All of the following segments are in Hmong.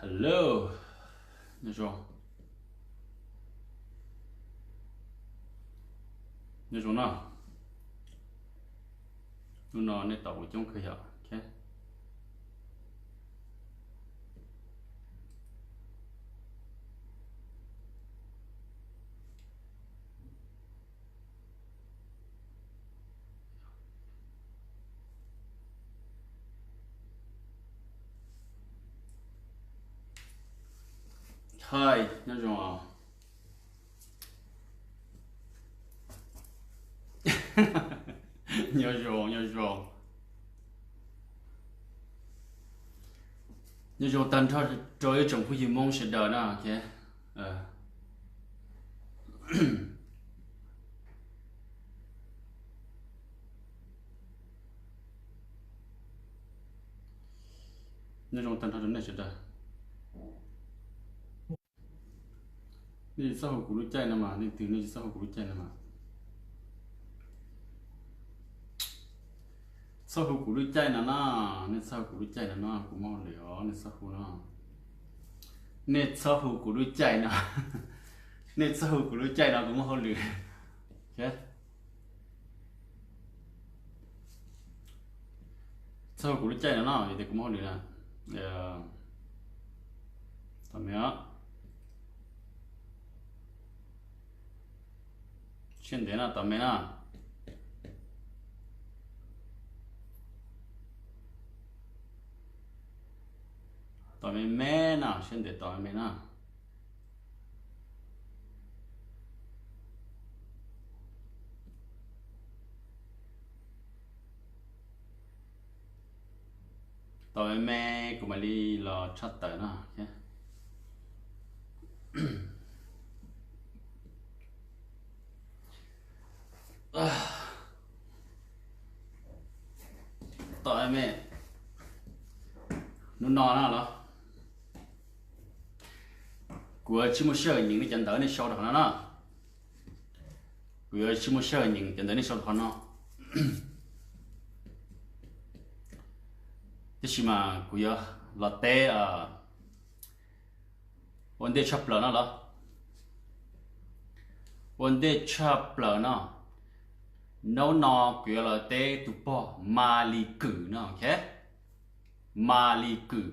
Hello, nyob zoo, nyob zoo no. Hnub no nej tos kuv coob kawg yom. Hi, nyob zoo. Nyob zoo, nyob zoo. Nyob zoo tag nrho rau ib tsoom phooj ywg Hmoob sawv daws na. Nyob zoo tag nrho rau nej sawv daws. Nej tsis txhob hu kuv lub caij no mas, nej twg nej tsis txhob hu kuv lub caij no mas. Txhob hu kuv lub caij no na, nej txhob hu kuv lub caij no no, kuv muaj hauj lwm os, nej txhob hu no. Nej txhob hu kuv lub caij no, nej txhob hu kuv lub caij no, kuv muaj hauj lwm. Txhob hu kuv lub caij no no, vim tias kuv muaj hauj lwm na. Tos me, siab ntev no, tos me na. Tos me me no, siab ntev, tos me me na. Tos me me, kuv mam li los tshaj tawm no. Tos me, hnub no na los, kuv yuav tsis muaj sij hawm nyeem nej cov ntawv nej sau rau qhov no na. Kuv yuav tsis muaj sij hawm nyeem cov ntawv nej sau rau qhov no. Tab sis mas kuv yuav los teb ua ntej tshaj plaws no los, ua ntej tshaj plaws no. Hnub no kuv yuav los teb tus pog Malis Kwm no, ok. Malis Kwm,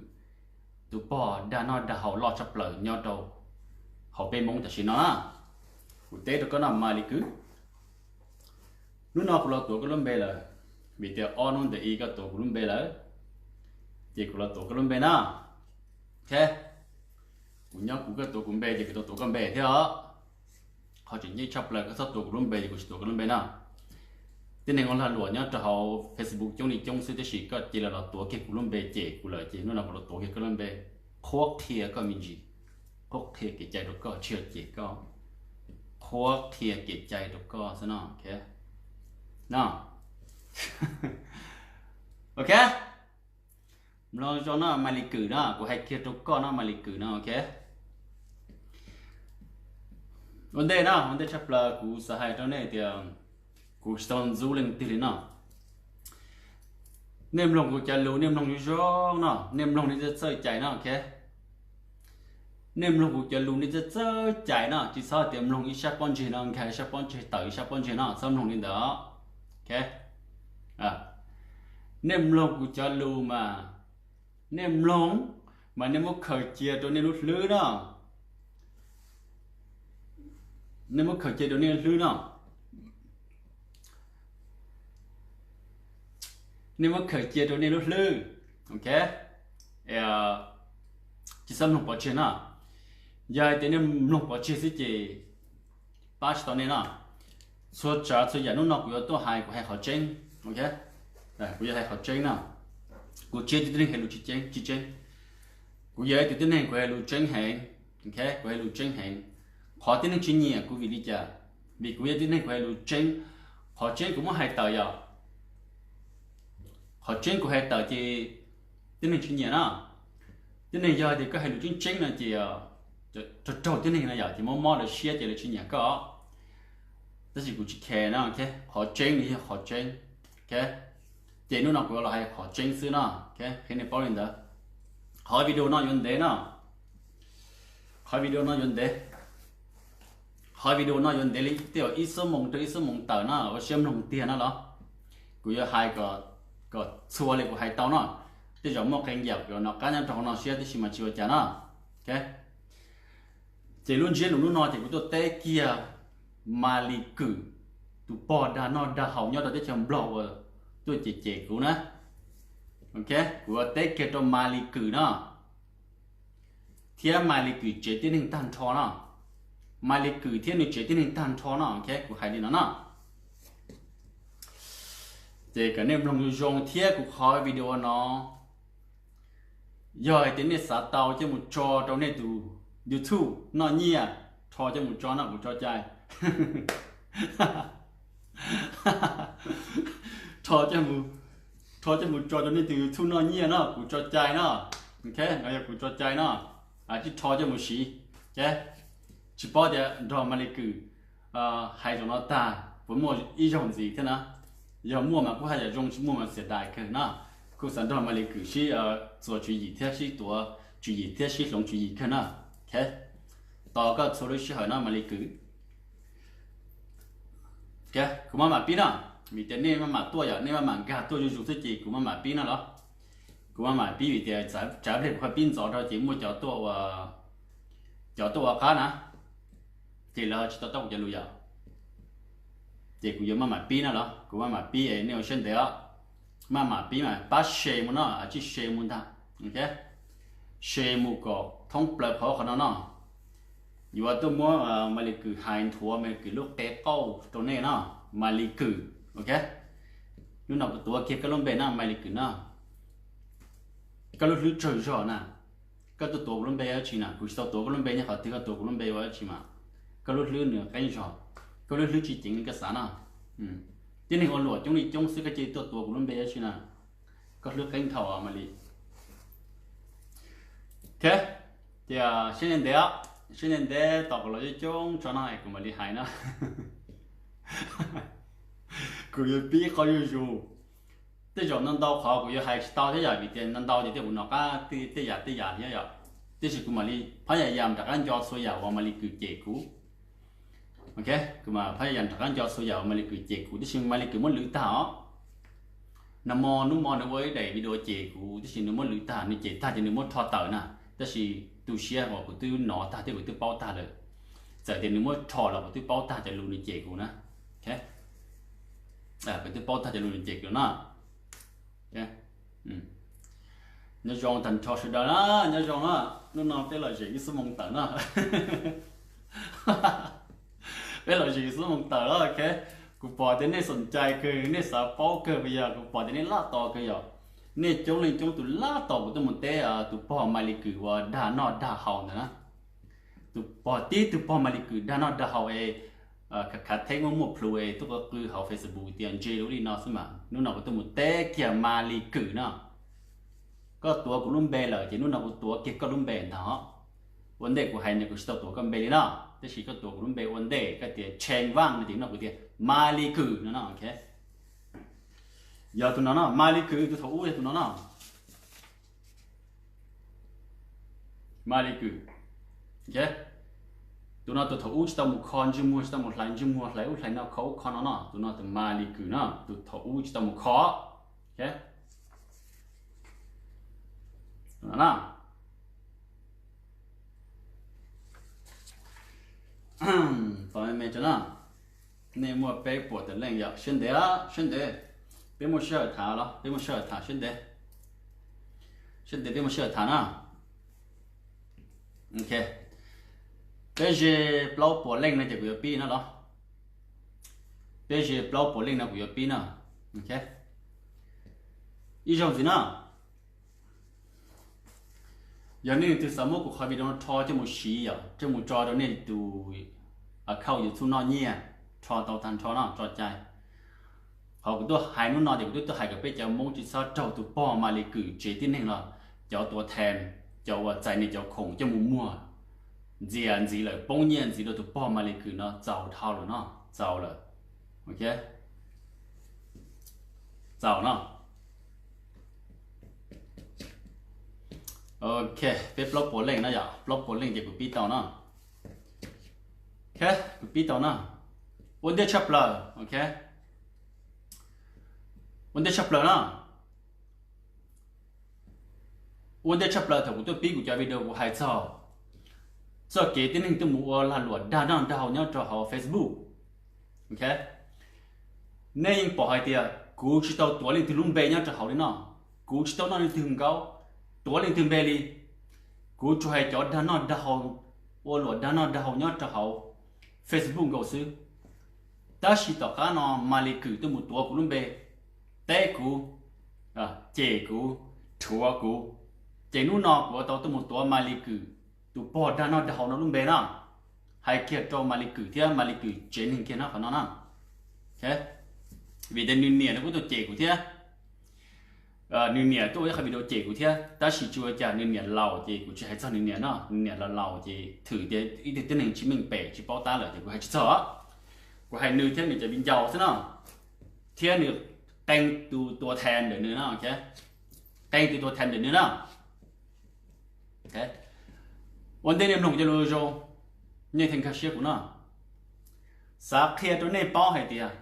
tus pog dag noj dag haus loj tshaj plaws nyob rau hauv peb Hmoob tam sim no na. Kuv teb rau koj no Malis Kwm, hnub no kuv los tuav koj lub npe lawm, vim tias ob hnub ntawm i koj tuav kuv lub npe lawm, ces kuv los tuav koj lub npe na. Ok, kuv nyob kuv, koj tuav kuv npe ces kuv tau tuav koj npe thiab os. Qhov tseem ceeb tshaj plaws koj txhob tuav kuv lub npe ces kuv tsis tuav koj lub npe na. Tib neeg ua lag luam nyob rau hauv Facebook coob li coob xwb, tab sis koj cia li los tuav kiag kuv lub npe cem kuv lawm ces hnub no kuv los tuav kiag koj lub npe, qhuab qhia koj me ntsis, qhuab qhia kev cai rau koj, tsis yog cem koj, qhuab qhia kev cai rau koj xwb no. Ok, mloog zoo no Malis Kwm no, kuv hais kiag rau koj no Malis Kwm no, ok. Ua ntej no, ua ntej tshaj plaws kuv xav hais rau nej tias kuv tsis tau ntxub leej twg li no. Nej mloog kuv cov lus nej mloog zoo zoo no, nej mloog nej txawj txawj cai no, ok. Nej mloog kuv cov lus nej txawj txawj cai no, tsis txhob tias mloog ib sab pob ntseg no nkag ib sab pob ntseg, tawm ib sab pob ntseg no, txhob mloog li ntawd. Ok, nej mloog kuv cov lus mas, nej mloog mas nej muab khaws cia rau nej lub hlwb no. Nej muab khaws cia rau nej lub hlwb no. Nej muab khaws cia rau nej lub hlwb, ok. Tsis txhob mloog pov tseg no. Yog hais tias nej mloog pov tseg xwb ces pab tsis tau nej no. Txhua tsav txhua yam hnub no kuv yuav tuaj hais, kuv hais qhov tseeb, ok. Kuv yuav hais qhov tseeb no. Kuv tsis yog ib tug tib neeg hais lus tsis tseeb, tsis tseeb. Kuv yog ib tug tib neeg kuv hais lus tseeb heev, ok, kuv hais lus tseeb heev. Qhov tib neeg tsis nyiam kuv vim li cas? Vim kuv yog tib neeg kuv hais lus tseeb. Qhov tseeb kuv muab hais tawm yom, qhov tseeb kuv hais tawm ces tib neeg tsis nyiam na. Tib neeg yog tias koj hais lus tseeb tseeb no ces raug raug tib neeg no yom, ces mob mob lawv siab ces lawv tsis nyiam koj. Tab sis kuv tsis care no, ok. Qhov tseeb nws yog qhov tseeb, ok. Ces hnub no kuv yuav los hais qhov tseeb xwb no, ok, qhia nej paub li ntawd. Qhov video no yuav ntev no, Qhov video no yuav ntev, qhov video no yuav ntev li tej zaum ib xuab moos rau ib xuab moos tawm no, ua siab mloog tiag no los. Kuv yuav hais kom txhua li kuv hais tau no. Tej zaum muaj qee yam kuv yuav nov qab nyob rau hauv no siab tib si mas tsis ua cas no. Ces lub ntsiab lus hnub no ces kuv tuaj teb kiag Maly Kue, tus pog dag noj dag haus nyob rau teb chaws Nplog uas tuaj cem cem kuv na. Kuv yuav teb kiag rau Maly Kue no, thiab Maly Kue tsev tib neeg tag nrho no. Maly Kue thiab nws tsev tib neeg tag nrho no, kuv hais li no no. Ces kom nej mloog zoo zoo thiab kuv qhov video no, yog hais tias nej xav tau coj mus tso rau nej tus YouTube noj nyiaj, rho coj mus tso no kuv tso cai. Rho coj mus tso rau nej tus YouTube noj nyiaj no kuv tso cai no. No yog kuv tso cai no, tsis rho coj mus siv. Tsis paub tias nrog Maly Kue hais zaum no tag puas muaj ib zaug ntxiv thiab na. Yog muaj mas kuj haj yam zoo, tsis muaj mas xiam dais kawg na. Kuj xav nrog Maly Kue sib txuas tswv yim thiab sib tuav tswv yim thiab sib hloov tswv yim kawg na. Tos koj txhua lub sij hawm no Maly Kue. Kuv maj mam pib no, vim tias nej maj mam tuaj yom, nej maj mam nkag tuaj zuj zus xwb ces kuv maj mam pib no los. Kuv maj mam pib vim tias tsam pliag kuv ho pib ntxov rau ces muaj cov tuaj ua, cov tuaj ua qab na, ces lawv tsis to taub kuv cov lus yom. Ces kuv yuav maj mam pib no los, kuv maj mam pib es nej ua siab ntev os. Maj mam pib mas pab share mus no, tsij share mus ntag. Share mus kom thoob plaws qhov qhov no no. Yuav tuaj muab Maly Kue hais nthuav Maly Kue lub qe qauj rau nej no. Maly Kue, ok. Hnub no kuv tuav kiag koj lub npe no Maly Kue no. Koj lub hlwb tsawg zog na? Koj tuaj tuav kuv lub npe dab tsi na? Kuv tsis tau tuav koj lub npe nyob qhov twg, koj tuav kuv lub npe ua dab tsi mas? Koj lub hlwb nws qeeb zog, koj lub hlwb tsis ceev li koj xav na. Tib neeg ua luam coob li coob xwb koj cia li tuaj tuav kuv lub npe dab tsi na? Koj hlwb qeeb dhau Maly. Ok, ces siab ntev ntev, siab ntev ntev tos kuv los coob coob tso no es kuv mam li hais no. Kuv yuav pib qhov zuj zus. Tej zaum ntau ntau qhov kuv yuav hais tsis tau thiab yom, vim tias ntau ntau ces tej kuv nov qab tej yam tej yam thiab yom. Tiam sis kuv mam li phab yam yam rov qab nco txhua yam uas Maly Kue cem kuv. Ok, kuv mam phab yam yam rov qab nco txhua yam uas Maly Kue cem kuv, tiam sis Maly Kue muab lwv tag os. Nag hmo hnub hmo nws ua ib daim video cem kuv, tiam sis nws muab lwv tag, nws cem tag ces nws muab rho tawm na. Tab sis tu siab uas kuv twb nov tag thiab kuv twb paub tag lawm. Txawm tias nws muab rho los kuv twb paub tag cov lus nws cem kuv na. Kuv twb paub tag cov lus nws cem kuv na. Nyob zoo tag nrho sawv daws na, nyob zoo na. Hnub no peb los zem ib xuab moos tawm na. Peb los zem ib xuab moos tawm na, ok. Kuv pom tias nej xoom cai kawg, nej xav paub kawg puas yog? Kuv pom tias nej laj tos kawg yom. Nej coob leej coob tus laj tos kuv tuaj mus teb tus pog Maly Kue uas dag noj dag haus ntawd na. Tus pog tib tug pog Maly Kue dag noj dag haus es khav khav theeb muaj muaj plhus es tuaj qw qw hauv Facebook tias ntse lub li no xwb mas. Hnub no kuv tuaj mus teb kiag Maly Kue no. Koj tuav kuv lub npe lawm ces hnub no kuv tuav kiag koj lub npe ntag. Ua ntej kuv hais ntawd kuv tsis tau tuav koj npe li no, tab sis koj tuav kuv lub npe ua ntej, koj tias Tshee Vaj no ces hnub no kuv tias Maly Kue no no, ok. Yog tus no no, Maly Kue, tus thaum ub yog tus no no. Maly Kue, ok. Tus no tus thaum ub tsis tau mus kho ntsej muag, tsis tau mus hlais ntsej muag, hlais ub hlais no, kho ub kho no no, tus no tus Maly Kue no, tus thaum ub tsis tau mus kho, ok. Tos me me tso na. Nej muaj peb puas tawm leej yom? Siab ntev, siab ntev. Peb muaj sij hawm tham los? Peb muaj sij hawm tham siab ntev. Siab ntev peb muaj sij hawm tham na. Ok. Peb ze plaub puas leej no ces kuv yuav pib no los? Peb ze plaub puas leej no kuv yuav pib na. Ok. Ib zaug ntxiv na. Yog nej leej twg xav muab kuv qhov video no rho coj mus siv yom, coj mus tso rau nej tus account YouTube noj nyiaj, rho tau tag nrho no tso cai. Qhov kuv tuaj hais hnub no ces kuv twb tuaj hais kom peb cov Hmoob tsis txhob raug tus pog Maly Kue tsev tib neeg los cov tuav thees, cov uas txais nws cov khoom coj mus muag ntxias ntxiv lawm, poob nyiaj ntxiv rau tus pog Maly Kue no txaus dhau lawm no, txaus lawm. Ok. Txaus no. Ok, peb plaub puas leej na yom, plaub puas leej ces kuv pib tau na. Ok, kuv pib tau na. Ua ntej tshaj plaws, ok. Ua ntej tshaj plaws na. Ua ntej tshaj plaws thaum kuv tuaj pib kuv cov video kuv hais txog txoj kev tib neeg tuaj mus ua lag luam dag noj dag haus nyob rau hauv Facebook. Ok, nej yeej pom hais tias kuv tsis tau tuav leej twg lub npe nyob rau hauv li no, kuv tsis tau noj leej twg nkaub, tuav leej twg npe li. Kuv tsuas hais cov dag noj dag haus, ua luam dag noj dag haus nyob rau hauv Facebook nkaus xwb. Tab sis tom qab no Maly Kue tuaj mus tuav kuv lub npe, teb kuv, cem kuv, rhuav kuv, ces hnub no kuv tau tuaj mus tuav Maly Kue tus pog dag noj dag haus no lub npe na. Hais kiag rau Maly Kue thiab, Maly Kue tsev neeg kiag no qhov no na. Vim tias nws niam nws kuj tuaj cem kuv thiab. Nws niam tuaj ua ib qhov video cem kuv thiab, tab sis tsis ua cas, nws niam laus ces kuv tsis hais txog nws niam no, nws niam laus laus ces thwm tias ib tug tib neeg tsis meej pem tsis paub tab lawm ces kuv hais tsis txog. Kuv hais nws thiab nws cov viv ncaus xwb no, thiab nws qee tus tua thas ntawm nws no, qee tus tua thas ntawm nws na. Ua ntej nej mloog cov lus zoo, nej thiaj nkag siab kuv no. Xav qhia rau nej paub hais tias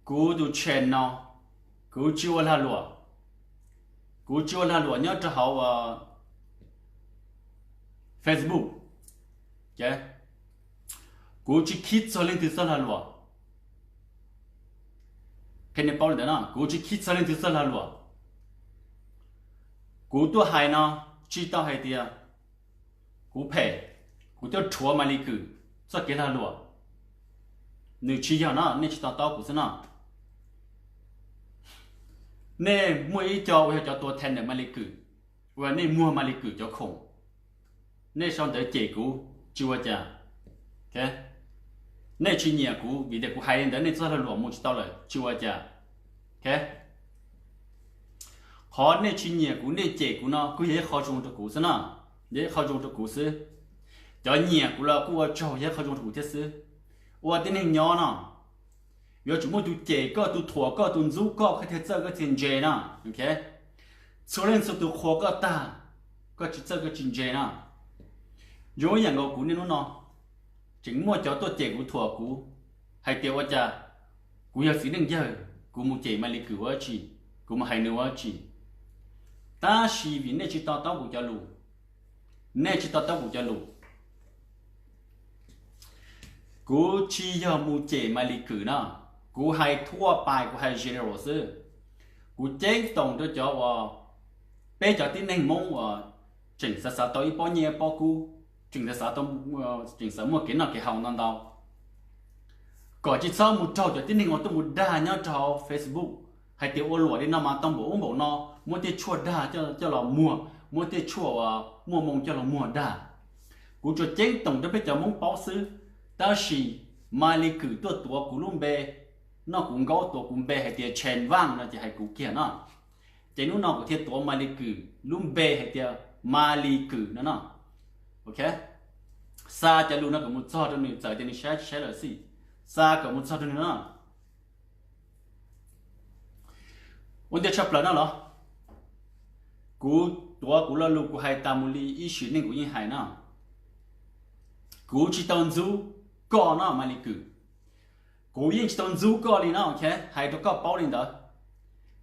kuv tus channel no, kuv tsis ua lag luam, kuv tsis ua lag luam nyob rau hauv Facebook. Kuv tsis khib txog leej twg txoj lag luam. Qhia nej paub li ntawd no, kuv tsis khib txog leej twg txoj lag luam. Kuv tuaj hais no tsis tau hais tias kuv phem, kuv tuaj rhuav Maly Kue txoj kev lag luam. Nws tsis yog no, nej tsis to taub kuv xwb no. Nej muaj ib co uas yog cov tua thas ntawm Maly Kue, uas nej muag Maly Kue cov khoom, nej sau ntawv cem kuv tsis ua cas. Nej tsis nyiam kuv vim tias kuv hais li ntawd nej txoj lag luam mus tsis tau lawm tsis ua cas. Qhov nej tsis nyiam kuv nej cem kuv no kuj yog ib qho zoo rau kuv xwb na, yog ib qho zoo rau kuv xwb. Cov nyiam kuv los kuj ua tsaug, yog ib qho zoo rau kuv thiab xwb. Ua tib neeg nyob no, yuav tsum muaj tus cem koj, tus thuam koj, tus ntxub koj, koj thiaj txawj koj thiaj ntse na. Txhua leej txhua tus qhuas koj tag, koj tsis txawj koj tsis ntse na. Zoo ib yam nkaus kuv niaj hnub no tseem muaj cov tuaj cem kuv thuam kuv hais tias ua cas kuv yog txiv neej yawg kuv mus cem Maly Kue ua dab tsi, kuv mus hais nws ua dab tsi. Tab sis vim nej tsis to taub kuv cov lus, nej tsis to taub kuv cov lus. Kuv tsis yog mus cem Maly Kue na, kuv hais thuaj pais, kuv hais general xwb. Kuv ceeb toom rau cov uas, peb cov tib neeg Hmoob uas tseem xav xav tau ib pob nyiaj ib pob kub, tseem xav xav tau, tseem xav muaj kev noj kev haus ntau ntau, kom tsis txhob mus raug cov tib neeg uas tuaj mus dag nyob rau hauv Facebook hais tias ua luam li no mas tau npaum ub npaum no, muab tej tshuaj dag coj los muag, muab tej tshuaj uas muaj moo coj los muag dag. Kuv tsuas ceeb toom rau peb cov Hmoob paub xwb. Tab sis Maly Kue tuaj tuav kuv lub npe, noj kuv nkaub tuav kuv npe hais tias Tshee Vaaj no ces hais kuv kiag no. Ces hnub no kuv thiaj tuav Maly Kue lub npe hais tias Maly Kue no no. Ok, xa cov lus no kom mus txog rau nws, txawm tias nws saib tsis saib lawm xij, xa kom mus txog rau nws no. Ua ntej tshaj plaws no los, kuv tuav kuv lo lus kuv hais tas mus li ib sim neej kuv yeej hais no, kuv tsis tau ntxub koj no Maly Kue. Kuv yeej tsis tau ntxub koj li no, ok, hais rau koj paub li ntawd.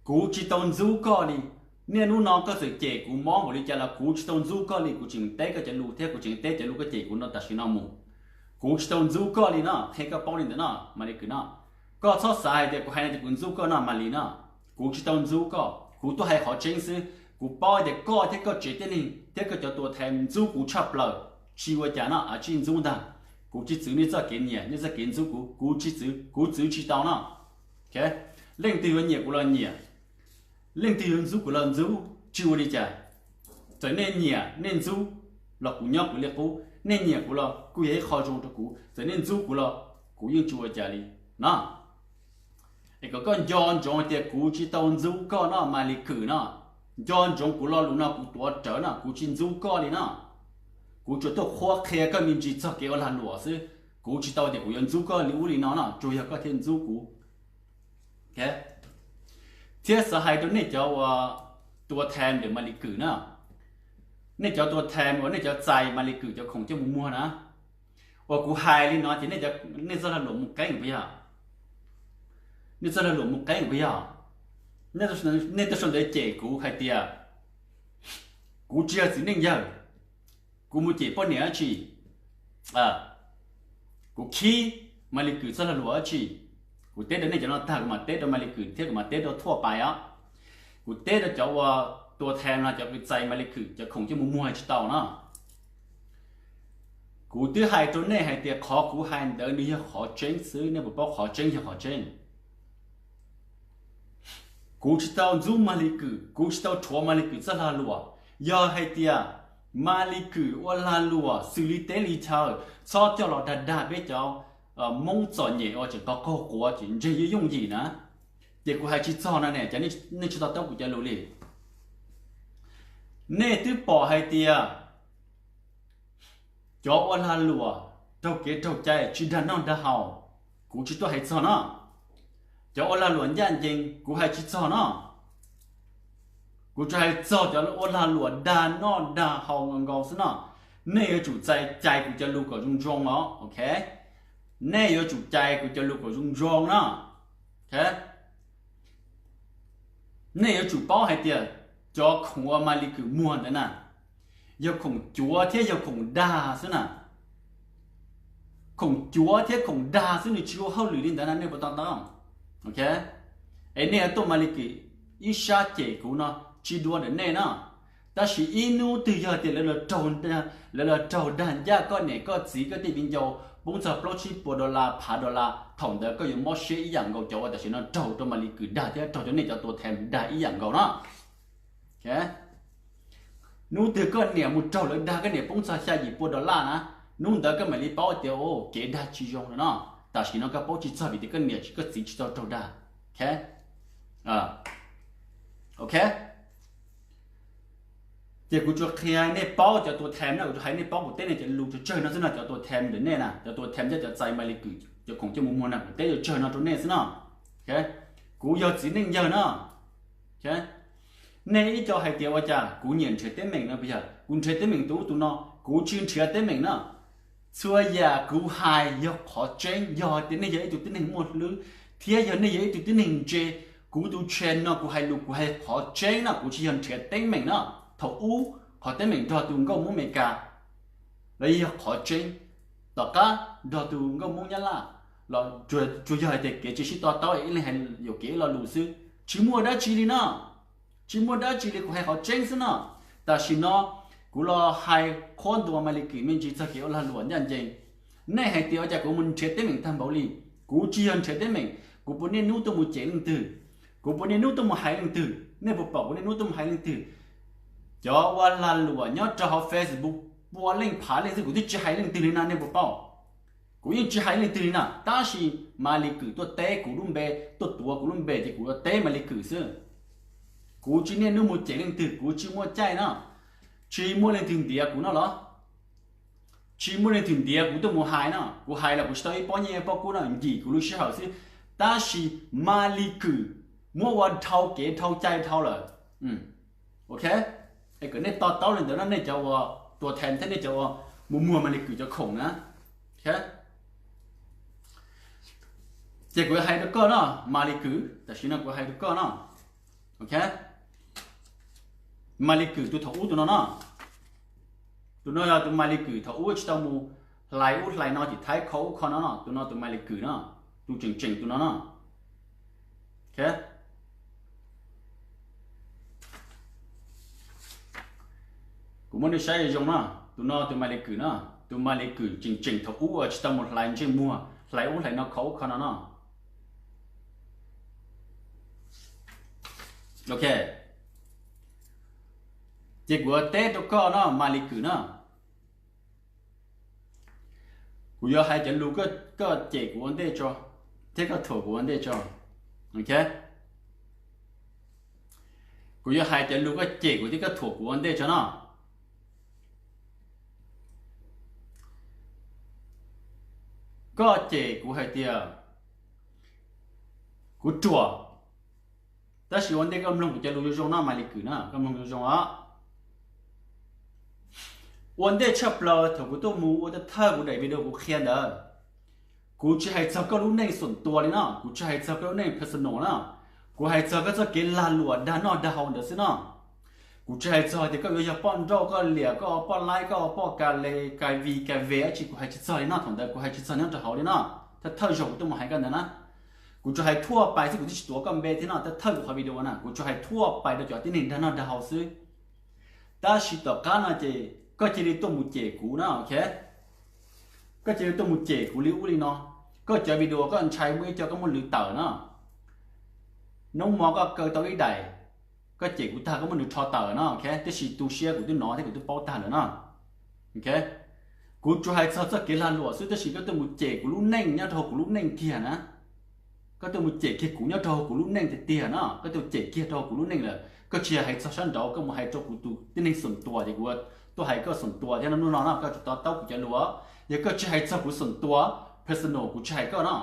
Kuv tsis tau ntxub koj li. Niaj hnub no koj txawm cem kuv mob npaum li cas los kuv tsis tau ntxub koj li. Kuv tseem teb koj cov lus thiab kuv tseem teb cov lus koj cem kuv no tam sim no mus. Kuv tsis tau ntxub koj li no, qhia koj paub li ntawd no Maly Kue no. Koj txhob xav hais tias kuv hais no ces kuv ntxub koj no Maly no. Kuv tsis tau ntxub koj, kuv tuaj hais qhov tseeb xwb. Kuv paub tias koj thiab koj tsev tib neeg thiab koj cov tua thas ntxub kuv tshaj plaws. Tsis ua cas no, a tsij ntxub ntag. Kuv tsis txwv nej txoj kev nyiam, nej txoj kev ntxub kuv, kuv tsis txwv, kuv txwv tsis tau no. Leej twg yuav nyiam kuv los nyiam, leej twg yuav ntxub kuv los ntxub, tsis ua li cas. Txawm nej nyiam nej ntxub los kuv nyob kuv li qub, nej nyiam kuv los kuj yog ib qho zoo rau kuv, txawm nej ntxub kuv los kuv yeej tsis ua cas li no. Es kom koj nco ntsoov tias kuv tsis tau ntxub koj no Maly Kue no. Nco ntsoov kuv lo lus no kuv tuav rawv no, kuv tsis ntxub koj li no. Kuv tsuas tuaj qhuab qhia koj me ntsis txog kev ua lag luam xwb. Kuv tsis tau tias kuv yuav ntxub koj li ub li no no, tsuas yog koj thiaj ntxub kuv. Thiab xav hais rau nej cov uas tua thas ntawm Maly Kue na, nej cov tua tham uas nej cov txais Maly Kwm cov khoom coj mus muag na, uas kuv hais li no ces nej, nej txoj lag luam mus qeeb puas yog? Nej txoj lag luam mus qeeb puas yog? Nej tuaj sau ntawv cem kuv hais tias kuv tsis yog txiv neej yawg, kuv mus cem poj niam dab tsi, kuv khib Maly Kwm txoj lag luam dab tsi. Kuv teb rau nej cov no tag kuv mam teb rau Maly Kwm thiab kuv mam teb rau thuaj pais os. Kuv teb rau cov uas tua tham no, cov kws txais Maly Kwm cov khoom coj mus muag tsis tau no. Kuv twb hais rau nej hais tias qhov kuv hais ntawd nws yog qhov tseeb xwb, nej puas paub qhov tseeb yog qhov tseeb? Kuv tsis tau ntxub Maly Kwm, kuv tsis tau rhuav Maly Kwm txoj lag luam. Yog hais tias Maly Kwm ua lag luam xws li teb li chaw, txhob coj los dag dag peb cov Hmoob txom nyem uas tseem qaug qaug quav ces ntseeg yooj yooj yim na, ces kuv hais tsis txog no ne, cas nej tsis to taub kuv cov lus li? Nej twb pom hais tias cov ua lag luam raug kev raug cai tsis dag noj dag haus, kuv tsis tuaj hais txog no. Cov ua lag luam ncaj ncees kuv hais tsis txog no. Kuv tsuas hais txog cov ua lag luam dag noj dag haus nkaus nkaus xwb no. Nej yuav tsum txais cai kuv cov lus kom zoo zoo os, ok? Nej yuav tsum cai kuv cov lus kom zoo zoo no. Nej yuav tsum paub hais tias cov khoom uas Maly Kwm muag ntawd na, yog khoom cuav thiab yog khoom dag xwb na. Khoom cuav thiab khoom dag xwb, nws tsis ua hauj lwm li ntawd na, nej puas to taub? Es nej yuav tuaj Maly Kwm ib sab cem kuv no tsis dua ntawm nej na. Tab sis ib hnub twg yog tias lawv los raug dag ncaj koj niam koj txiv koj tej viv ncaus poob txog plaub tsib puas dollar phav dollar, thaum ntawd koj yuav mob siab ib yam nkaus cov uas tam sim no raug rau Maly Kwm dag thiab raug cov nej cov tua tham dag ib yam nkaus na. Hnub twg koj niam mus raug lawv dag koj niam poob txog xya yim pua dollar na, hnub ntawd koj mam li paub tias kev dag tsis zoo no no. Tam sim no koj paub tsis txog vim tias koj niam koj txiv tsis tau raug dag. Ok, ces kuv tsuas qhia nej paub cov tua tham no, kuv tsuas hais nej paub, kuv teb nej cov lus tsawg tsawg no xwb no, cov tua tham ntawm nej na, cov tua tham thiab cov txais Maly Kwm cov khoom coj mus muag na, kuv teb tsawg tsawg no rau nej xwb no. Kuv yog txiv neej yawg no. Nej ib co hais tias ua cas kuv nyiam nrhiav teeb meem no, puas yog kuv nrhiav teeb meem tus ub tus no? Kuv tsis nrhiav teeb meem na. Txhua yam kuv hais yog qhov tseeb. Yog tias nej yog ib tug tib neeg muaj hlwb thiab yog nej yog ib tug tib neeg ntse kuv tus channel no, kuv hais lus kuv hais qhov tseeb no, kuv tsis yog nrhiav teeb meem na. Thaum ub qhov teeb meem nrog tus nkauj Hmoob Amelikas los yog qhov tseeb, tom qab nrog tus nkauj Hmoob Nyab Laj los tsuas yog hais tias kev tsis sib to taub, ib leeg hais yuam kev ib lo lus xwb, tsis muaj dab tsi li no. Tsis muaj dab tsi li, kuv hais qhov tseeb xwb no. Tam sim no kuv los hais qhuab ntuas Maly Kwm me ntsis txog kev ua lag luam ncaj ncees. Nej hais tias ua cas kuv mus nrhiav teeb meem tag npaum li? Kuv tsis yog nrhiav teeb meem. Kuv puav niaj hnub tuaj mus cem leej twg? Kuv puav niaj hnub tuaj mus hais leej twg? Nej puas pom kuv niaj hnub tuaj mus hais leej twg? Cov ua lag luam nyob rau hauv Facebook pua leej phav leej xwb, kuv twb tsis hais leej twg li na, nej puas paub? Kuv yeej tsis hais leej twg li na, tab sis Maly Kwm tuaj teb kuv lub npe, tuaj tuav kuv lub npe ces kuv yuav teb Maly Kwm xwb. Kuv tsis niaj hnub mus cem leej twg, kuv tsis muaj caij no. Tsis muaj leej twg ntiav kuv no los? Tsis muaj leej twg ntiav kuv tuaj mus hais no. Kuv hais los kuv tsis tau ib pob nyiaj ib pob kub no, ncim kuv lub sij hawm xwb. Tab sis Maly Kwm muab ua dhau kev dhau cai dhau lawm. Ok, es kom nej to taub li ntawd no, nej cov uas tua tham thiab nej cov uas mus muag Maly Kwm cov khoom na. Ces kuv hais rau koj no, Maly Kwm, tam sim no kuv hais rau koj no. Ok, Maly Kwm tus thaum ub tus no no, tus no yog tus Maly Kwm thaum ub tsis tau mus hlais ub hlais no, ces thaib kho ub kho no no, tus no tus Maly Kwm no, tus tseem tseem tus no no. Kuv muab nej saib zoo no, tus no tus Maly Kwm no, tus Maly Kwm tseem tseem thaum ub tsis tau mus hlais ntsej muag, hlais ub hlais no, kho ub kho no no. Ok, ces kuv teb rau koj no, Maly Kwm no, kuv yuav hais cov lus koj cem kuv ua ntej tso, thiab koj thuam kuv ua ntej tso. Ok, kuv yuav hais cov lus koj cem kuv thiab koj thuam kuv ua ntej tso no. Koj cem kuv hais tias kuv ruam, tab sis ua ntej koj mloog kuv cov lus zoo zoo no, Maly Kwm no, koj mloog zoo zoo os. Ua ntej tshaj plaws thaum kuv tuaj mus ua thawj kuv daim video kuv qhia ntawd, kuv tsis hais txog koj lub neej xoom tua li no, kuv tsis hais txog koj lub neej personal na. Kuv hais txog koj txoj kev lag luam dag noj dag haus ntawd xwb no. Kuv tsis hais txog tias koj yuav yog poj nrauj, koj liam, koj ua poj laib, koj ua poj ka le, ka vi ka ve dab tsi, kuv hais tsis txog li no. Thaum ntawd kuv hais tsis txog nyob rau hauv li no. Thawj thawj zaug kuv tuaj mus hais koj ntawd na, kuv tsuas hais thuaj pais xwb, kuv twb tsis tuav koj npe thiab no. Thawj thawj kuv qhov video na kuv tsuas hais thuaj pais rau cov tib neeg dag noj dag haus xwb. Tab sis tom qab no ces koj cia li tuaj mus cem kuv na, ok? Koj cia li tuaj mus cem kuv li ub li no. Koj cov video koj ntshai muaj ib co koj muab lwv tawm no. Hnub hmo koj kaw tau ib daim, koj cem kuv tag koj muab nws rho tawm no, ok? Tiam sis tu siab kuv twb hnov thiab kuv twb paub tag lawm no. Ok, kuv tsuas hais txog txoj kev lag luam xwb, tab sis koj tuaj mus cem kuv lub neej nyob rau hauv kuv lub neej kiag na. Koj tuaj mus cem kiag kuv nyob rau hauv kuv lub neej tiag tiag no, koj tuaj cem kiag rau hauv kuv lub neej lawm. Koj tsis yog hais txog sab nraud, koj mus hais rau kuv tus tib neeg xoom tua ces kuv tuaj hais koj xoom tua thiab no. Hnub no no koj tsis to taub kuv cov lus. Yog koj tsis hais txog kuv xoom tua personal, kuv tsis hais koj no.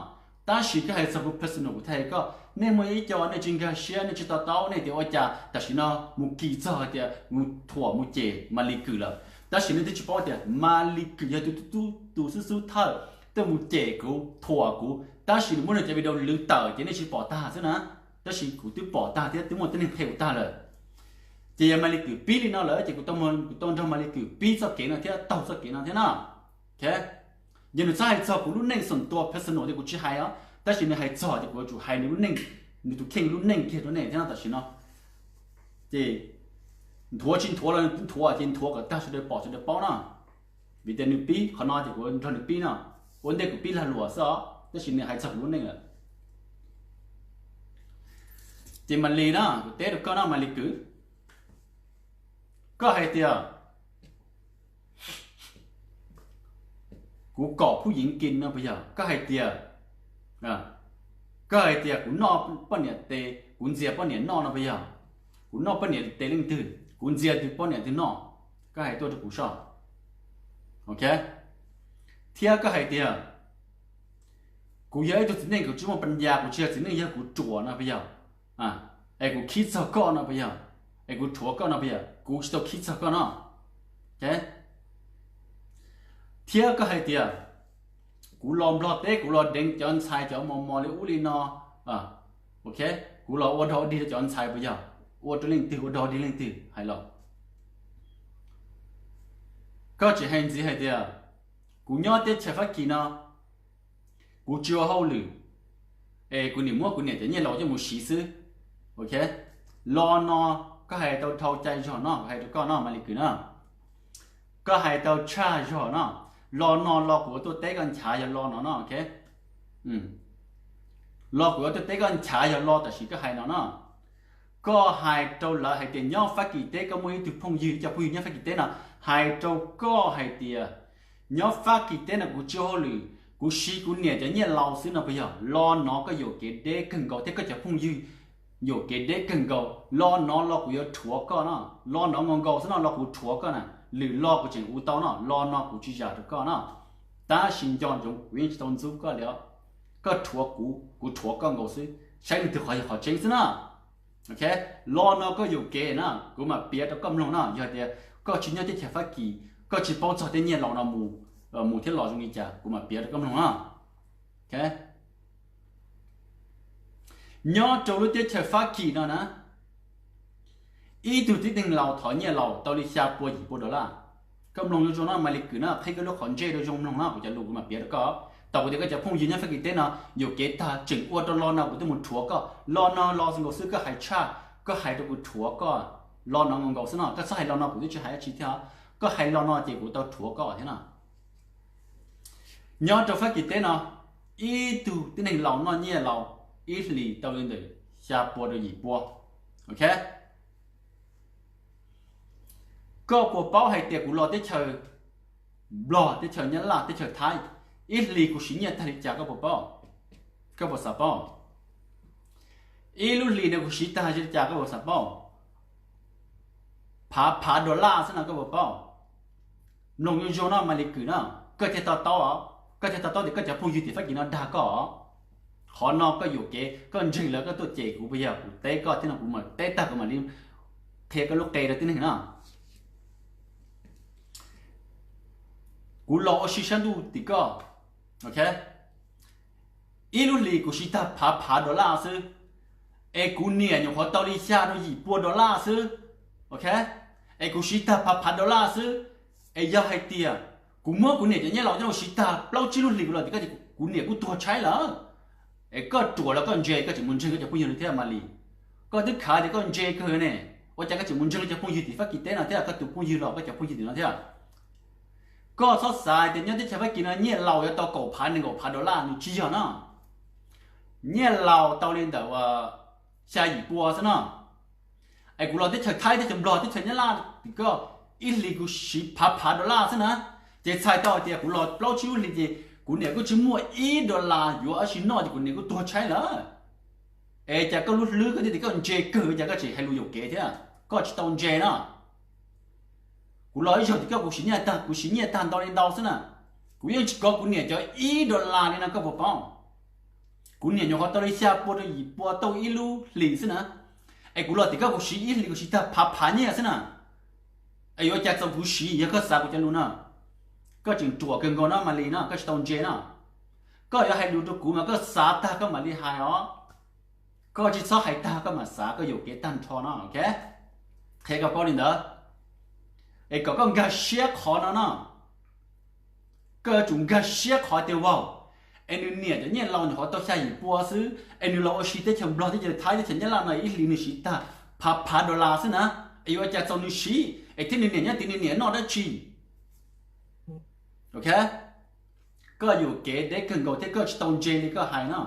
Tab sis koj hais txog kuv personal, kuv thiaj hais koj. Nej muaj ib co nej tsis nkag siab, nej tsis to taub, nej tias ua cas tam sim no mus kis txog tias mus thuam mus cem Maly Kue lawm, tab sis nej twb tsis paub tias Maly Kue yog tus, tus, tus xub xub thawj tuaj mus cem kuv, thuam kuv, tab sis nws muab nws cov video lwv tawm ces nej tsis pom tag xwb na. Tab sis kuv twb pom tag thiab twb muaj tib neeg qhia kuv tag lawm. Ces yog Maly Kue pib li no lawm ces kuv tau, kuv tau nrog Maly Kue pib txoj kev no thiab taug txoj kev no thiab no. Ok, yog nws txhob hais txog kuv lub neej xoom tua personal ces kuv tsis hais os, tab sis nws hais txog ces kuv yuav tsum hais nws lub neej, nws tus kheej lub neej kiag rau nej thiab no tam sim no. Ces nthuav tsis nthuav los nws nthuav ces nthuav kom tag sawv daws pom sawv daws paub no. Vim tias nws pib qhov no ces kuv nrog nws pib no. Ua ntej kuv pib lag luam xwb os, tab sis nws hais txog kuv lub neej lawm. Ces Maly na, kuv teb rau koj no Maly Kue, koj hais tias kuv kom phuj yeev kis no puas yog? Koj hais tias, koj hais tias kuv noj poj niam tes, kuv ntxias poj niam noj no puas yog? Kuv noj poj niam tes leej twg, kuv ntxias tus poj niam twg noj, koj hais tuaj rau kuv soj. Ok, thiab koj hais tias kuv yog ib tug txiv neej kuv tsis muaj pas ncas, kuv tsis yog txiv neej, yog kuv ruam no puas yog? Es kuv khib txog koj no puas yog? Es kuv rhuav koj no puas yog? Kuv tsis tau khib txog koj no. Thiab koj hais tias kuv los Nplog teb kuv los deev cov ntxhais cov mos mos li ub li no, ok, kuv los ua dog ua dig rau cov ntxhais puas yog? Ua rau leej twg, ua dog ua dig leej twg hais los? Koj tseem hais ntxiv hais tias kuv nyob teb chaws Fab Kis no, kuv tsis ua hauj lwm, es kuv nim muab kuv niam cov nyiaj laus coj mus siv xwb. Ok, lo no koj hais tau dhau cai zog no, kuv hais rau koj no Maly Kue na, koj hais tau tshaj zog no. Lo no lo kuv yuav tuaj teb koj nchav yog lo no no, ok. Lo kuv yuav tuaj teb koj nchav yog lo tam sim koj hais no no. Koj hais rau lawv hais tias nyob Fab Kis teb koj muaj ib tug phooj ywg, ib co phooj ywg nyob Fab Kis teb no hais rau koj hais tias nyob Fab Kis teb no kuv tsis ua hauj lwm, kuv siv kuv niam cov nyiaj laus xwb no puas yog? Lo no koj yuam kev deb kawg nkaus thiab koj cov phooj ywg yuam kev deb kawg nkaus. Lo no lo kuv yuav rhuav koj no, lo no nkaus nkaus xwb no lo kuv rhuav koj na. Lwm lo kuv tseem ua tau no, lo no kuv tsis zam rau koj no. Tab sis nco ntsoov kuv yeej tsis tau ntxub koj li os. Koj rhuav kuv, kuv rhuav koj nkaus xwb, saib leej twg qhov yog qhov tseeb xwb na. Ok, lo no koj yuam kev na, kuv mam piav rau koj mloog no. Yog tias koj tsis nyob teb chaws Fab Kis, koj tsis paub txog tej nyiaj laus no mus, mus thiab los zoo li cas, kuv mam piav rau koj mloog no. Ok, nyob rau lub teb chaws Fab Kis no na, ib tug tib neeg laus thov nyiaj laus tau li xya pua yim pua dollar. Koj mloog zoo zoo no, Maly Kue na, qhib koj lub qhov ntsej rau zoo mloog no, kuv cov lus kuv mam piav rau koj. Tau kuv tias koj cov phooj ywg nyob Fab Kis teb no yuam kev tag, tseem ua rau lo no kuv tuaj mus rhuav koj. Lo no lo nkaus xwb, koj hais tshaj, koj hais rau kuv rhuav koj. Lo no nkaus nkaus xwb no, koj txhob hais lo no kuv twb tsis hais dab tsi thiab. Koj hais lo no ces kuv tau rhuav koj thiab no. Nyob rau Fab Kis teb no, ib tug tib neeg laus noj nyiaj laus ib hlis tau li ntawm xya pua rau yim pua. Ok, koj puas paub hais tias kuv los teb chaws Nplog, teb chaws Nyab Laj, teb chaws Thaib, ib hlis kuv siv nyiaj tag li cas koj puas paub? Koj puas xav paub? Ib lub hlis no kuv siv tag li cas koj puas xav paub? Phav phav dollar xwb no koj puas paub? Mloog zoo zoo no, Maly Kue no, koj thiaj to taub, koj thiaj to taub tias koj cov phooj ywg tim Fab Kis no dag koj. Qhov no koj yuam kev, koj ntseeg lawv koj tuaj cem kuv puas yog? Kuv teb koj thiab no, kuv mam teb tag kuv mam li qhia koj lub qe rau tib neeg no. Kuv los ua si sab ntuj tim koj, ok, ib lub hlis kuv siv tag phav phav dollar xwb, es kuv niam nyuam qhuav tau li xya rau yim pua dollar xwb, ok, es kuv siv tag phav phav dollar xwb, es yog hais tias kuv muab kuv niam cov nyiaj laus coj los siv tag plaub tsib lub hlis kuv los tim koj ces kuv niam kuj tuag tshaib lawm. Es koj ruam los koj ntse, koj tseem mus ntseeg koj cov phooj ywg li thiab Malis. Koj twb khav tias koj ntse kawg ne, ua cas koj tseem mus ntseeg koj cov phooj ywg tim Fab Kis teb no thiab, koj tus phooj ywg los koj cov phooj ywg tim no thiab? Koj txhob xav tias nyob teb chaws Fab Kis no nyiaj laus yuav tau kaum phav nees nkaum phav dollar, nws tsis yog no. Nyiaj laus tau li ntawm xya yim pua xwb no. Es kuv los teb chaws Thaib, teb chaws Nplog, teb chaws Nyab Laj tim koj, ib hlis kuv siv phav phav dollar xwb na. Ces txhais tau hais tias kuv los plaub tsib lub hlis ces kuv niam kuj tsis muaj ib dollar yuav ua si noj ces kuv niam kuj tuag tshaib lawm. Es cas koj lub hlwb koj thiaj tias koj ntse kawg, cas koj tseem hais lus yuam kev thiab, koj tsis tau ntse na. Kuv los ib zaug tim koj kuv siv nyiaj tag, kuv siv nyiaj tag ntau li ntau xwb na. Kuv yeej tsis kov kuv niam cov ib dollar li no koj puas paub? Kuv niam nyuam qhuav tau li xya pua rau yim pua tauj ib lub hlis xwb na. Es kuv los tim koj kuv siv ib hlis kuv siv tag phav phav nyiaj xwb na. Es yuav ua cas txaus kuv siv, yog koj xav kuv cov lus no? Koj tseem ruam kawg nkaus no Malis no, koj tsis tau ntse no. Koj yuav hais lus rau kuv mas koj xav tag koj mam li hais os. Koj tsis txhob hais tag koj mam xav, koj yuam kev tag nrho no, ok? Qhia koj paub li ntawd. Es kom koj nkag siab qhov no no. Koj yuav tsum nkag siab qhov tias vau, es nws niam cov nyiaj laus nyuam qhuav tau xya yim pua xwb, es nws los ua si teb chaws Nplog, teb chaws Thaib, teb chaws Nyab Laj no ib hlis nws siv tag phav phav dollar xwb na. Es yuav ua cas txaus nws siv, es thiab nws niam nyob tid nws niam noj dab tsi? Ok, koj yuam kev deb kawg nkaus thiab koj tsis tau ntse li koj hais no.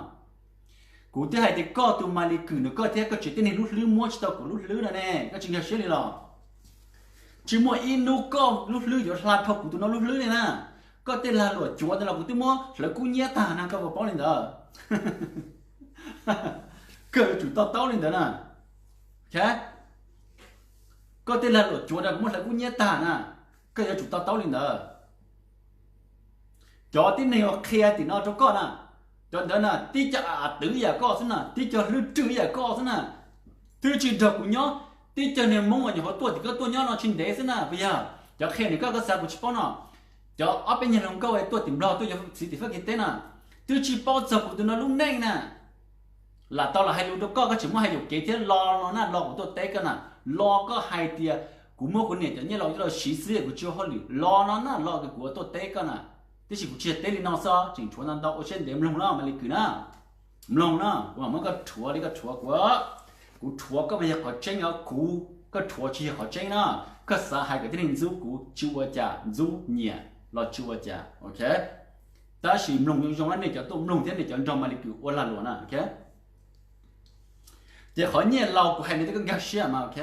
Kuv twb hais tias koj tus Malis Kwm no koj thiab koj tsev tib neeg lub hlwb muab tsis tau kuv lub hlwb no ne, koj tsis nkag siab li los? Tsis muaj ib hnub koj lub hlwb yuav hla dhau kuv tus no lub hlwb li na. Koj tej lag luam cuav ntawd los kuv twb muab hlawv kub hnyiab tag na, koj puas paub li ntawd? Koj yuav tsum to taub li ntawd na. Koj tej lag luam cuav ntawd kuv muab hlawv kub hnyiab tag na, koj yuav tsum to taub li ntawd. Cov tib neeg uas qhia tim no rau koj na, cov ntawd na tib co a twv ib yam koj xwb na, tib co hlwb rwg ib yam koj xwb na. Twb tsis nrog kuv nyob, tib co niag Hmoob uas nyuam qhuav tuaj tim koj tuaj nyob no tsis ntev xwb na, puas yog? Cov qhia nim koj koj xav kuv tsis paub no, cov ob peb nyuag hluas nkauj tuaj tim Nplog tuaj yuav txiv tim Fab Kis teb na, twb tsis paub txog kuv tus no lub neej na. Lam tau los hais lus rau koj, koj tseem muab hais yuam kev thiab. Los no na, los kuv tuaj teb koj na, los koj hais tias kuv muab kuv niam cov nyiaj laus coj los siv xwb, kuv tsis ua hauj lwm, los no na, los kuv tuaj teb koj na. Tiam sis kuv tsis yog teb li no xwb, tseem tshuav ntau ntau, ua siab ntev mloog na Malis Kwm na. Mloog na, kuv mam muab koj rhuav li koj rhuav kuv. Kuv rhuav koj mas yog qhov tseeb os, kuv, koj rhuav tsis yog qhov tseeb na. Koj xav hais kom tib neeg ntxub kuv tsis ua cas, ntxub nyiam los tsis ua cas, ok. Tab sis mloog zoo zoo na, nej cov tuaj mloog thiab nej cov nrog Malis Kwm ua lag luam na, ok. Ces qhov nyiaj laus kuv hais no koj nkag siab mas, ok.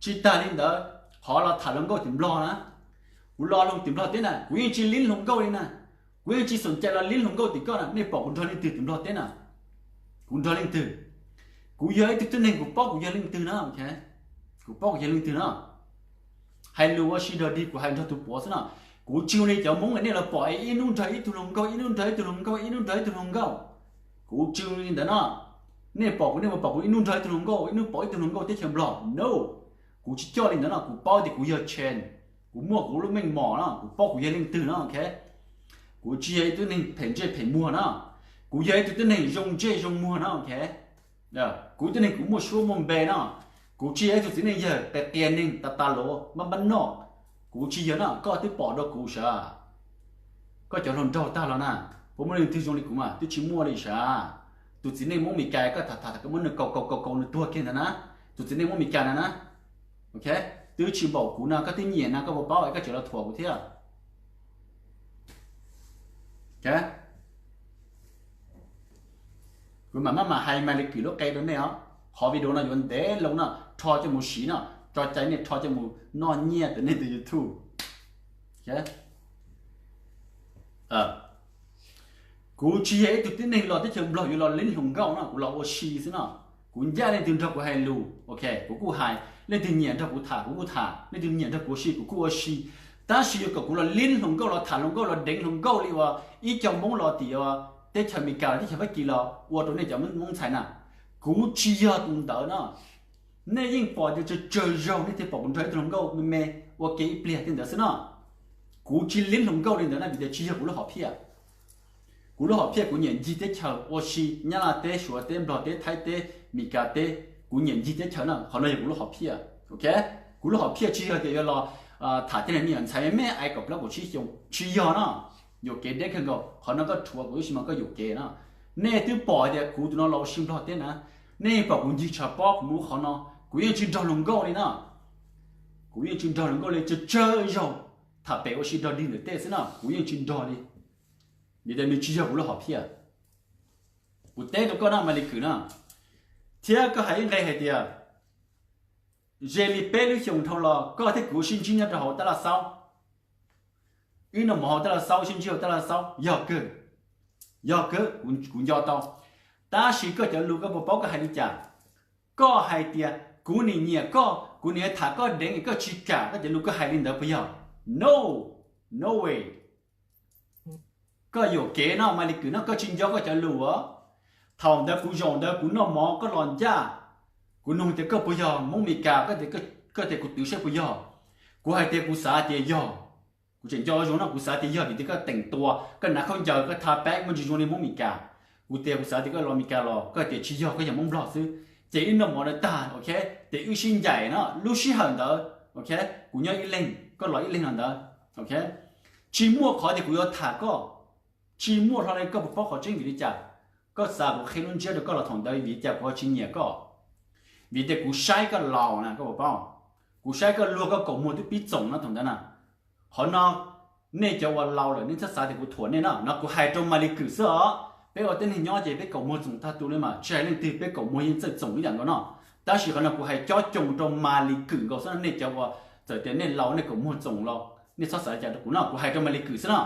Tsis tas li ntawd, qhov los tham hluas nkauj tim Nplog na, kuv los hluas tim Nplog teb na, kuv yeej tsis lib hluas nkauj li na. Kuv yeej tsis xom cai los lib hluas nkauj tim koj na, nej pom kuv nrog leej twg tim Nplog teb na? Kuv nrog leej twg? Kuv yog ib tug tib neeg kuv paub kuv yog leej twg na, ok. Kuv paub kuv yog leej twg na. Hais lus ua si dog dig kuv hais nrog tus puav xwb no. Kuv tsis zoo li cov Hmoob nej los pom es ib hnub nrog ib tug hluas nkauj, ib hnub nrog ib tug hluas nkauj, ib hnub nrog ib tug hluas nkauj. Kuv tsis zoo li ntawd no. Nej pom kuv, nej mus pom kuv ib hnub nrog ib tug hluas nkauj, ib hnub pom ib tug hluas nkauj teb chaws Nplog no. Kuv tsis coj li ntawd no, kuv paub tias kuv yog chain, kuv muaj kuv lub meej mom no, kuv paub kuv yog leej twg no, ok. Kuv tsis yog ib tug neeg phem ntsej phem muag no. Kuv yog ib tug tib neeg zoo ntsej zoo muag no, ok. Kuv tib neeg kuv muaj suab muaj npe no. Kuv tsis yog ib tug txiv neej yawg qias qias neeg tas tas los npab npab noj. Kuv tsis yog no, koj twb pom dua kuv sav. Koj cov hluas nraug tag los na, puas muaj leej twg zoo li kuv mas? Twb tsis muaj li sav. Tus txiv neej Hmoob Meskas koj tham tham koj muab nws kaus kaus kaus kaus nws tuag kiag ntawd na. Tus txiv neej Hmoob Meskas na na, ok, twb tsis npaum kuv no, koj twb nyiam no, koj puas paub es koj tseem los thuam kuv thiab? Kuv mam maj mam hais Malis Kwm lub qe rau nej os. Qhov video no yuav ntev loo no, rho coj mus siv no, tso cai nej rho coj mus noj nyiaj ntawm nej tus YouTube. Kuv tsis yog ib tug tib neeg los teb chaws Nplog yuav los lib hluas nkauj no, kuv los ua si xwb no. Kuv ncaj leej twg nrog kuv hais lus, ok, kuv kuj hais. Leej twg nyiam nrog kuv tham kuv kuj tham, leej twg nyiam nrog kuv ua si kuv kuj ua si. Tab sis yuav kom kuv los lib hluas nkauj, los tham hluas nkauj, los deev hluas nkauj li uas ib co Hmoob los tim teb chaws Amelikas los teb chaws Fab Kis los ua rau nej cov Hmoob ntxhais na, kuv tsis yog tus ntawd no. Nej yeej pom tias tsawg tsawg zaug nej thiaj pom kuv nrog ib tug hluas nkauj me me ua ke ib pliag tej ntawd xwb no. Kuv tsis liab hluas nkauj li ntawd na, vim tias tsis yog kuv lub hom phiaj. Kuv lub hom phiaj kuv nyiam ncig teb chaws ua si, Nyab Laj teb, Suav teb, Nplog teb, Thaib teb, Mis Kas teb, kuv nyiam ncig teb chaws na, qhov no yog kuv lub hom phiaj. Ok, kuv lub hom phiaj tsis yog tias yuav los tham tej me nyuam ntxhais me me ais kaum plaub kaum tsib xyoo, tsis yog no. Yuam kev deb kawg nkaus, qhov no koj rhuav kuv ib si mas koj yuam kev no. Nej twb pom tias kuv tus no los ua si Nplog teb na, nej pom kuv ncig tshav pob kuv mus qhov no, kuv yeej tsis nrog hluas nkauj li na. Kuv yeej tsis nrog hluas nkauj li, tsawg tsawg zaug tham pem ua si nrog dig ntawm tej xwb na, kuv yeej tsis nrog li. Vim tias nws tsis yog kuv lub hom phiaj. Kuv teb rau koj na Malis Kwm na, thiab koj hais ib nqe hais tias, ze li peb lub xyoos dhau los koj thiab kuv sib ntsib nyob rau hauv tab laj xaub, wb noj mov hauv tab laj xaub, sib ntsib hauv tab laj xaub, yog kawg, yog kawg, kuv nco tau. Tab sis koj cov lus koj puas paub koj hais li cas? Koj hais tias kuv nim nyiam koj, kuv nim yuav tham koj deev, koj tsis kam, koj cov lus koj hais li ntawd puas yog? No, no way. Koj yuam kev no Malis Kwm no, koj tsis nco koj cov lus os. Thaum ntawd kuv zaum ntawd kuv noj mov koj los ncaj, kuv nug tias koj puas yog Hmoob Mes Kas, koj tias kuv twv saib puas yog. Kuv hais tias kuv xav tias yog. Kuv tseem nco zoo no, kuv xav tias yog vim tias koj teem tua, koj hnav khaub ncaws, koj tha peeb muaj ntsis zoo li Hmoob Mes Kas. Kuv tias kuv xav tias koj los Mes Kas los, koj tias tsis yog, koj yog Hmoob Nplog xwb. Ces wb noj mov ntawd tag, ok, ces wb sib ncaim no, lub sij hawm ntawd, ok, kuv nyob ib leeg, koj los ib leeg no ntawd, ok. Tsis muaj qhov tias kuv yuav tham koj, tsis muaj hlo li, koj puas paub qhov tseeb vim li cas? Koj xav kuv qhia lub ntsiab rau koj los thaum ntawd vim li cas kuv ho tsis nyiam koj? Vim tias kuv saib koj laus na, koj puas paub? Kuv saib koj luag koj kaum muag twb pib txoom no thaum ntawd na. Qhov no nej cov uas laus lawm nej txhob xav tias kuv thuam nej no, no kuv hais rau Malis Kwm xwb os. Peb ua tib neeg nyob ces peb kaum muag txoom tag tus li mas, tsis hais leej twg peb kaum muag yeej txawj txoom ib yam nkaus no. Tab sis qhov no kuv hais cob coos rau Malis Kwm nkaus xwb, nej cov uas txawm tias nej laus nej kaum muag txoom los nej txhob xav li cas rau kuv no, kuv hais rau Malis Kwm xwb no.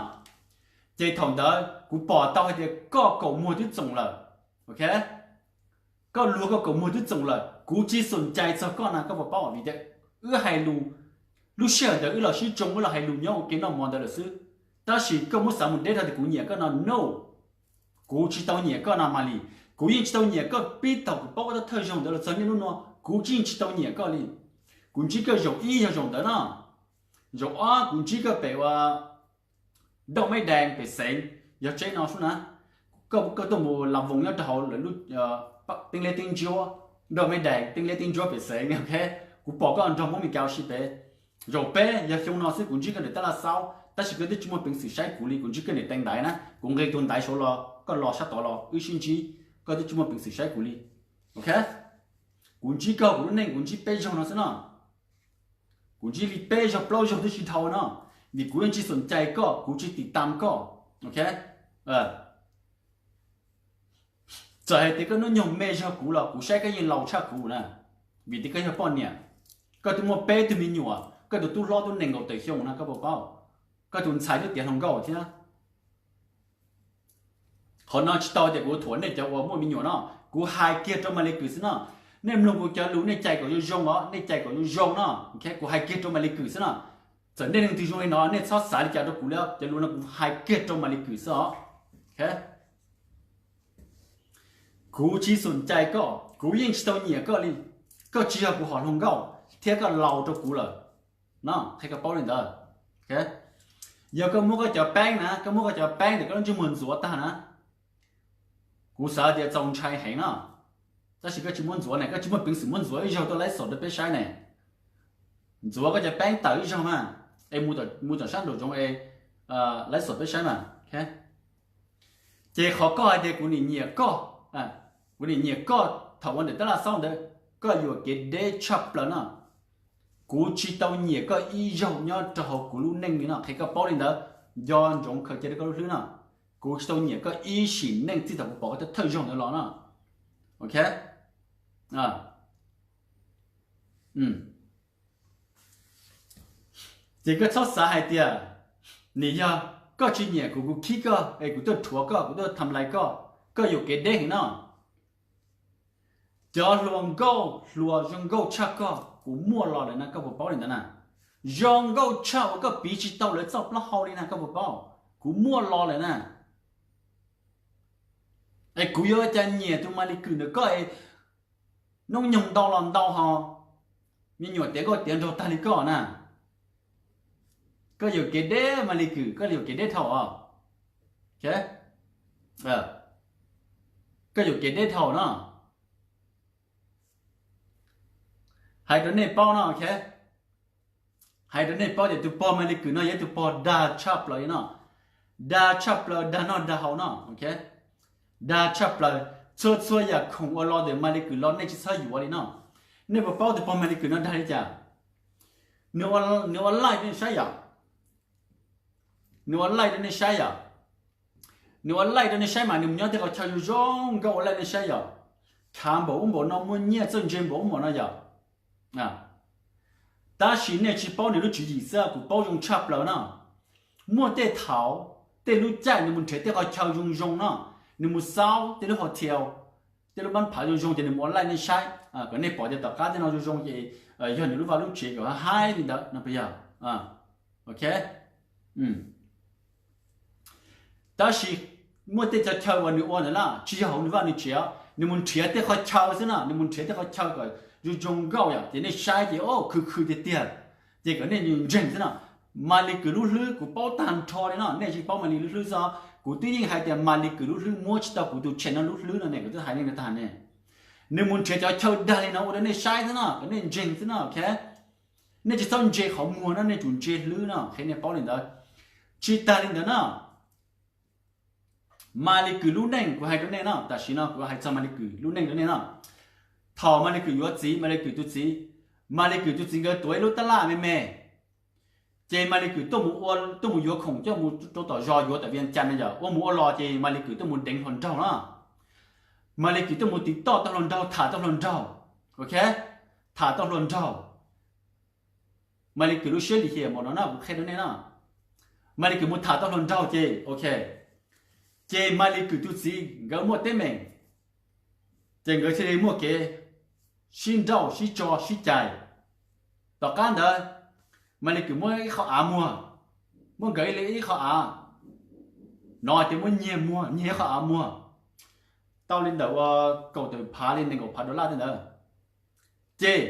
Ces thaum ntawd kuv pom tau hais tias koj kaum muag twb txoom lawm, ok, koj luag koj kaum muag twb txoom lawm, kuv tsis xoom cai txog koj na, koj puas paub? Vim tias wb hais lus, lub sij hawm ntawd wb los sib tsoo, wb los hais lus nyob ua ke noj mov ntawd lawm xwb. Tab sis koj muab xav mus deb rau tias kuv nyiam koj no, no, kuv tsis tau nyiam koj no Malis. Kuv yeej tsis tau nyiam koj pib thaum kuv paub koj thawj zaug ntawd los txog niaj hnub no, kuv yeej tsis tau nyiam koj li. Kuv ntsib koj zaum ib yog zaum ntawd no, zaum ob kuv ntsib koj pem ua Doj Meb Dees pem xeev, yog tseeb no sub na. Koj tuaj mus las voos nyob rau hauv lawv lub teeb liab teeb ntsuab, Doj Meb Dees teeb liab teeb ntsuab pem xeev, ok. Kuv pom koj nrog Hmoob Mes Kas ua si pem. Zaum peb yog xyoo no xwb kuv ntsib koj ntawm tab laj xaub, tab sis koj twb tsis muaj peev xwm saib kuv li, kuv ntsib koj ntawm tais ntaiv na, kuv nqis tus ntaiv saud los koj los sab tod los wb sib ntsib, koj twb tsis muaj peev xwm saib kuv li, ok. Kuv ntsib koj kuv lub neej kuv ntsib peb zaug no xwb no. Kuv ntsib li peb zaug plaub zaug twb tsis dhau no, vim kuv yeej tsis xoom cai koj, kuv tsis tim tam koj, ok. Txawm hais tias koj hnub nyoog me zog kuv los kuv saib koj yeej laus tshaj kuv na, vim tias koj yog poj niam, koj twb muaj peb tug me nyuam, koj tus tub hlob twb nees nkaum tawm xyoo na, koj puas paub? Koj tus ntxhais twb tiav hluas nkauj thiab. Qhov no tsis tau tias kuv thuam nej cov uas muaj me nyuam no, kuv hais kiag rau Malis Kwm xwb no. Nej mloog kuv cov lus nej cais kom zoo zoo os, nej cais kom zoo zoo no, ok, kuv hais kiag rau Malis Kwm xwb no. Txawm nej leej twg zoo li no nej txhob xav li cas rau kuv li, cov lus no kuv hais kiag rau Malis Kwm xwb os. Kuv tsis xoom cai koj, kuv yeej tsis tau nyiam koj li. Koj tsis yog kuv hom hluas nkauj thiab koj laus rau kuv lawm no, qhia koj paub li ntawd. Yog koj muab koj cov peeb na, koj muab koj cov peeb ntawm koj lub ntsej muag ntxuav tag na, kuv xav tias txaus ntshai heev no. Tab sis koj tsis muab ntxuav ne, koj tsis muaj peev xwm muab ntxuav ib zaug tuaj laib xom rau peb saib ne. Ntxuav koj cov peeb tawm ib zaug mas, es mus tom sab nraum zoov es laib xom peb saib mas. Ces qhov koj hais tias kuv nim nyiam koj, kuv nim nyiam koj thaum ua ntawm tab laj xaub ntawd, koj yuam kev deb tshaj plaws no. Kuv tsis tau nyiam koj ib zaug nyob rau hauv kuv lub neej li no, qhia koj paub li ntawd, nco ntsoov khaws cia rau koj lub hlwb no. Kuv tsis tau nyiam koj ib sim neej txij thaum kuv pom koj thawj zaug ntawd los no. Ok. Ces koj txhob xav hais tias nim yog koj tsis nyiam kuv, kuv khib koj es kuv tuaj rhuav koj, kuv tuaj tham lais koj, koj yuam kev deb heev no. Cov hluas nkauj hluas zoo nkauj tshaj koj kuv muaj los lawm na, koj puas paub li ntawd na? Zoo nkauj tshaj uas koj piv tsis tau lawv txoj plaub hau li na, koj puas paub? Kuv muaj los lawm na. Es kuv yuav ua cas nyiam tus Malis Kwm ntawm koj es hnub nyoog ntau los ntau ho me nyuam tiav nkauj tiav nraug tag li koj na. Koj yuam kev deb, Maly Kws, koj yuam kev deb dhau os. Koj yuam kev deb dhau no. Hais rau nej paub no, hais rau nej paub tias tus pog Maly Kws no yog ib tug pog dag tshaj plaws li no, dag tshaj plaws, dag noj dag haus no, dag tshaj plaws. Txhua txhua yam khoom uas los ntawm Maly Kws los nej tsis txhob yuav li no. Nej puas paub tus pog Maly Kws no dag li cas? Nws ua live rau nej saib yom. Nws ua live rau nej saib yom. Nws ua live rau nej saib mas nws mus nyob tej qhov chaw zoo zoo nkauj ua live nej saib yom. Khav npaum ub npaum no, muaj nyiaj txawj ntse npaum ub npaum no yom. Tab sis nej tsis paub nws lub tswv yim xwb, kuv paub zoo tshaj plaws no. Muaj tej thaum, tej lub caij nws mus nrhiav tej qhov chaw zoo zoo no, nws mus xaub tej lub hotel, tej lub pab phav zoo zoo ces nws mus ua live nej saib, kom nej pom tias tom qab tej no zoo zoo ces yog nws lub vaj lub tsev kom haib li ntawd no puas yog? Ok. Tab sis muaj tej chaw chaw uas nws ua ntawd na tsis yog hauv nws vaj nws tsev, nws mus nrhiav tej qhov chaw xwb na, nws mus nrhiav tej qhov chaw kom zoo zoo nkauj yom, ces nej saib ces o khw khw tiag tiag, ces kom nej ntseeg xwb na. Maly Kws lub hlwb kuv paub tag nrho li no, nej tsis paub Maly Kws lub hlwb xwb, kuv twb yeej hais tias Maly Kws lub hlwb muab tsis tau kuv tus channel lub hlwb no ne, kuv twb hais nej tag ne. Nws mus nrhiav cov chaw dag li no ua rau nej saib xwb no, kom nej ntseeg xwb no, ok. Nej tsis txhob ntse qhov muag no, nej tsum ntse hlwb no, qhia nej paub li ntawd. Tsis tag li ntawd no, Maly Kws lub neej kuv hais rau nej no, tam sim no kuv hais txog Maly Kws lub neej rau nej no. Thaum Maly Kws yuav txiv, Maly Kws tus txiv, Maly Kws tus txiv nkawd tuav ib lub tab laj me me, ces Maly Kws tuaj mus yuav khoom coj mus rau tom zos yuav tom Vias Cas no yom, ua mus ua los ces Maly Kws tuaj mus deev hluas nraug na. Maly Kws tuaj mus tiv toj tau hluas nraug, tham tau hluas nraug, ok, tham tau hluas nraug. Maly Kws lub siab lim hiam npaum no na, kuv qhia rau nej na. Maly Kws mus tham tau hluas nraug ces ok, ces Maly Kws tus txiv nkawd muaj teeb meem, ces nkawd thiaj li muaj kev sib nrauj sib tso sib cais. Tom qab ntawd Maly Kws muab ib qho av muag, muab nkawd ib qho av, no ces muab nyiag muag, nyiag ib qho av muag tau li ntawm ua kaum tawm phav li nees nkaum phav dollar tej ntawd. Ces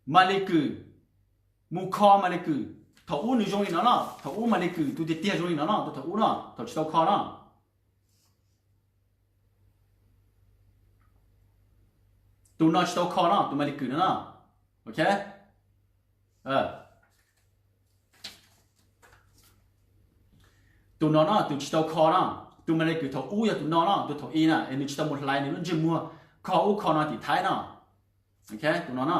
Maly Kws mus kho Maly Kws, thaum ub nws zoo li no no, thaum ub Maly Kws tus tiag tiag zoo li no no, tus thaum ub no, thaum tsis tau kho no. Tus no tsis tau kho no, tus Maly Kws no no, ok. Tus no no tus tsis tau kho no, tus Maly Kws thaum ub yog tus no no, tus thaum i na es nws tsis tau mus hlais nws lub ntsej muag kho ub kho no tim Thaib no, ok, tus no no.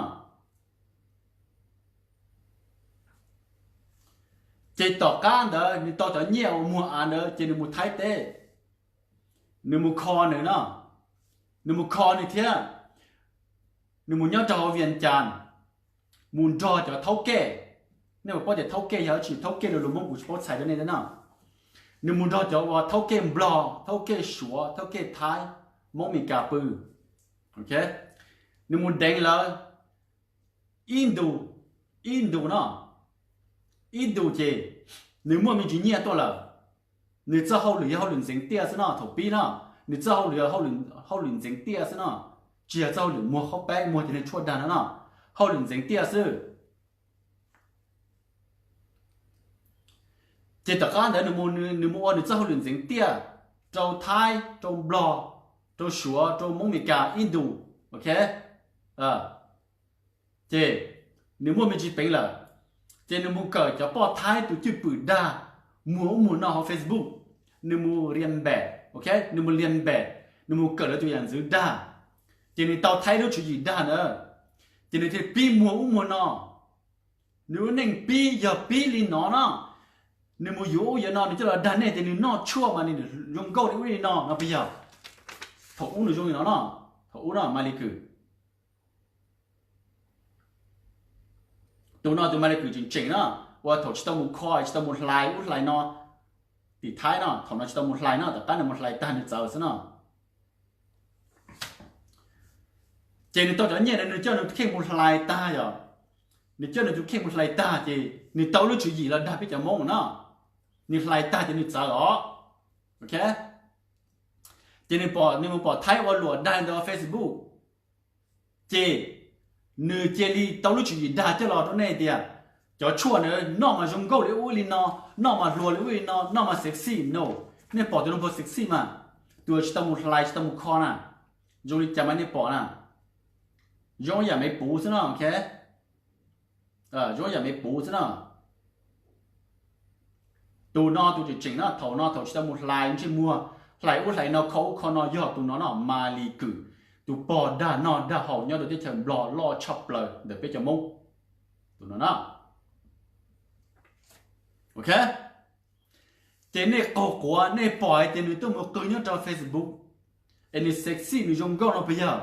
Ces tom qab ntawd nws tau cov nyiaj uas muag av ntawd ces nws mus Thaib teb, nws mus kho nws no, nws mus kho nws thiab, nws mus nyob rau hauv Vias Cas, mus nrog cov thaub kej. Nej puas paub tias thaub kej yog dab tsi? Thaub kej los lus Hmoob kuv tsis paub txhais rau nej thiab no. Nws mus nrog cov uas thaub kej Nplog, thaub kej Suav, thaub kej Thaib, Hmoob Mes Kas pw, ok, nws mus deev lawv ib ntus, ib ntus no, ib ntus ces nws muaj me ntsis nyiaj tuaj lawm. Nws txoj hauj lwm yog hauj lwm ntxeev tiaj xwb no, thaum pib no, nws txoj hauj lwm yog hauj lwm ntxeev tiaj xwb no, tsis yog txoj hauj lwm muag qhaub peeb muag cov neeg tshuaj dag no no, hauj lwm ntxeev tiaj xwb. Ces tom qab ntawd nws mus ua nws txoj hauj lwm ntxeev tiaj rau Thaib, rau Nplog, rau Suav, rau Hmoob Mes Kas ib ntus, ok. Ces nws muaj me ntsis peev lawm, ces nws mus kawm cov poj Thaib tus cwj pwm dag, muag ub muag no hauv Facebook, nws mus riam npem, ok, nws mus riam npem, nws mus kawm lawv tus yam ntxwv dag, ces nws tau Thaib lub tswv yim dag ntawd, ces nws thiaj pib muag ub muag no. Nws lub neej pib yog pib li no no, nws mus yuav ub yuav no, nws coj los dag nej ces nws noj tshuaj mas nws zoo nkauj li ub li no no puas yog? Thaum ub nws zoo li no no, thaum ub no Maly Kws. Tus no tus Maly Kws tseem tseem no, uas thaum tsis tau mus kho tsis tau mus hlais ub hlais no tim Thaib no, thaum no tsis tau mus hlais no, tom qab nws mus hlais tag nws txawv xwb no. Ces nws tau cov nyiaj ntawd nws coj nws tus kheej mus hlais tag yom, nws coj nws tus kheej mus hlais tag ces nws tau lub tswv yim los dag peb cov Hmoob no, nws hlais tag ces nws txawv os, ok. Ces nws pom, nws mus pom Thaib ua luam dag ntawd Facebook, ces nws cia li tau lub tswv yim dag coj los rau nej tias Cov tshuaj ntawd noj mas zoo nkauj li ub li no, noj mas hluas li ub li no, noj mas sexy no. Nej pom tus no puas sexy mas? Tus tsis tau mus hlais tsis tau mus kho na, zoo li cas mas nej pom na? Zoo yam me puv xwb no, ok. Zoo yam me puv xwb no. Tus no tus tseem tseem no, thaum no thaum tsis tau mus hlais ntsej muag, hlais ub hlais no, kho ub kho no, yog tus no no, Maly Küm, tus pog dag noj dag haus nyob rau teb chaws Nplog loj tshaj plaws ntawm peb cov Hmoob. Tus no no, ok. Ces nej qaug quav, nej pom hais tias nws tuaj mus qw nyob rau Facebook, es nws sexy nws zoo nkauj no puas yog?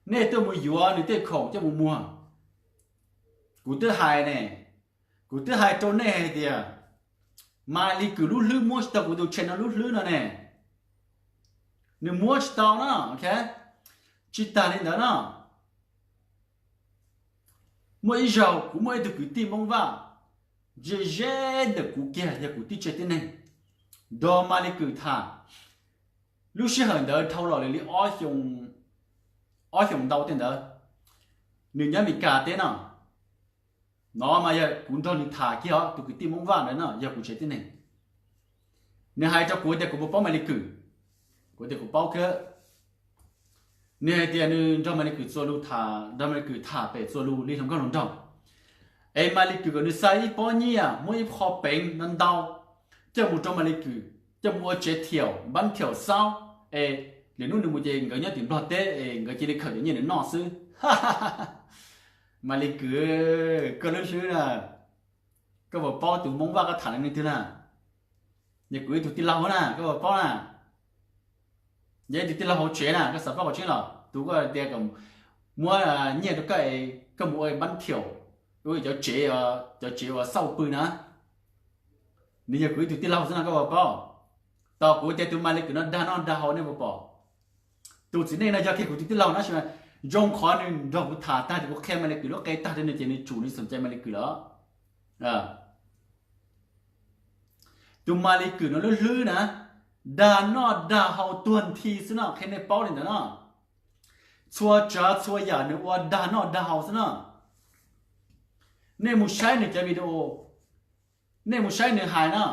Nej tuaj mus yuav nws tej khoom coj mus muag. Kuv twb hais ne, kuv twb hais rau nej hais tias Maly Küm lub hlwb muab tsis tau kuv tus channel lub hlwb no ne. Nws muab tsis tau no, ok. Tsis tas li ntawd no, muaj ib zaug kuv muaj ib tug kwv tij Hmoob Vaj ze ze ntawm kuv kiag, yog kuv tib tse tib neeg, nrog Maly Küm tham. Lub sij hawm ntawd dhau los li ob xyoos ntau tej ntawd, nws nyob Amelikas teb no. No mas yog kuv nrog nws tham kiag os, tus kwv tij Hmoob Vaj ntawd no yog kuv tsev tib neeg. Nws hais rau kuv tias kuv puas paub Maly Küm. Kuv tias kuv paub kawg. Nws hais tias nws nrog Maly Küm txuas lus tham, nrog Maly Küm tham pem txuas lus li hluas nkauj hluas nraug. Es Maly Küm kom nws xa ib pob nyiaj muab ib qho peev ntau ntau coj mus rau Maly Küm, coj mus ua tsev thiaum npab thiaum xaub. Es lwm hnub nws mus ces nkawd nyob tim Nplog teb es nkawd cia li khawm cov nyiaj nws noj xwb. Maly Küm, koj lub hlwb na, koj puas paub tus Hmoob Vaj koj tham li leej twg na? Yog kuv ib tug tij laug na, koj puas paub na? Yog ib tug tij laug hauv tsev na, koj xav paub qhov tseeb los? Tus koj tias kom muab nyiaj rau koj, koj mus ua npab thiaum, ua cov tsev, cov tsev uas xauj pw na. Nws yog kuv ib tug tij laug xwb no, koj puas paub? Tos kuv tias tus Maly Küm no dag noj dag haus nej puas pom? Tus txiv neej no yog kiag kuv tus tij laug na, tab sis zoo qhov nws nrog kuv tham tag ces kuv qhia Maly Küm lub qe tag rau nws ces nws tsum nws xoom cai Maly Küm lawm. Tus Maly Küm no lub hlwb na, dag noj dag haus tuag nthi xwb no, qhia nej paub li ntawd no. Txhua tsav txhua yam nws ua dag noj dag haus xwb no. Nej mus saib nws cov video, nej mus saib nws hais no.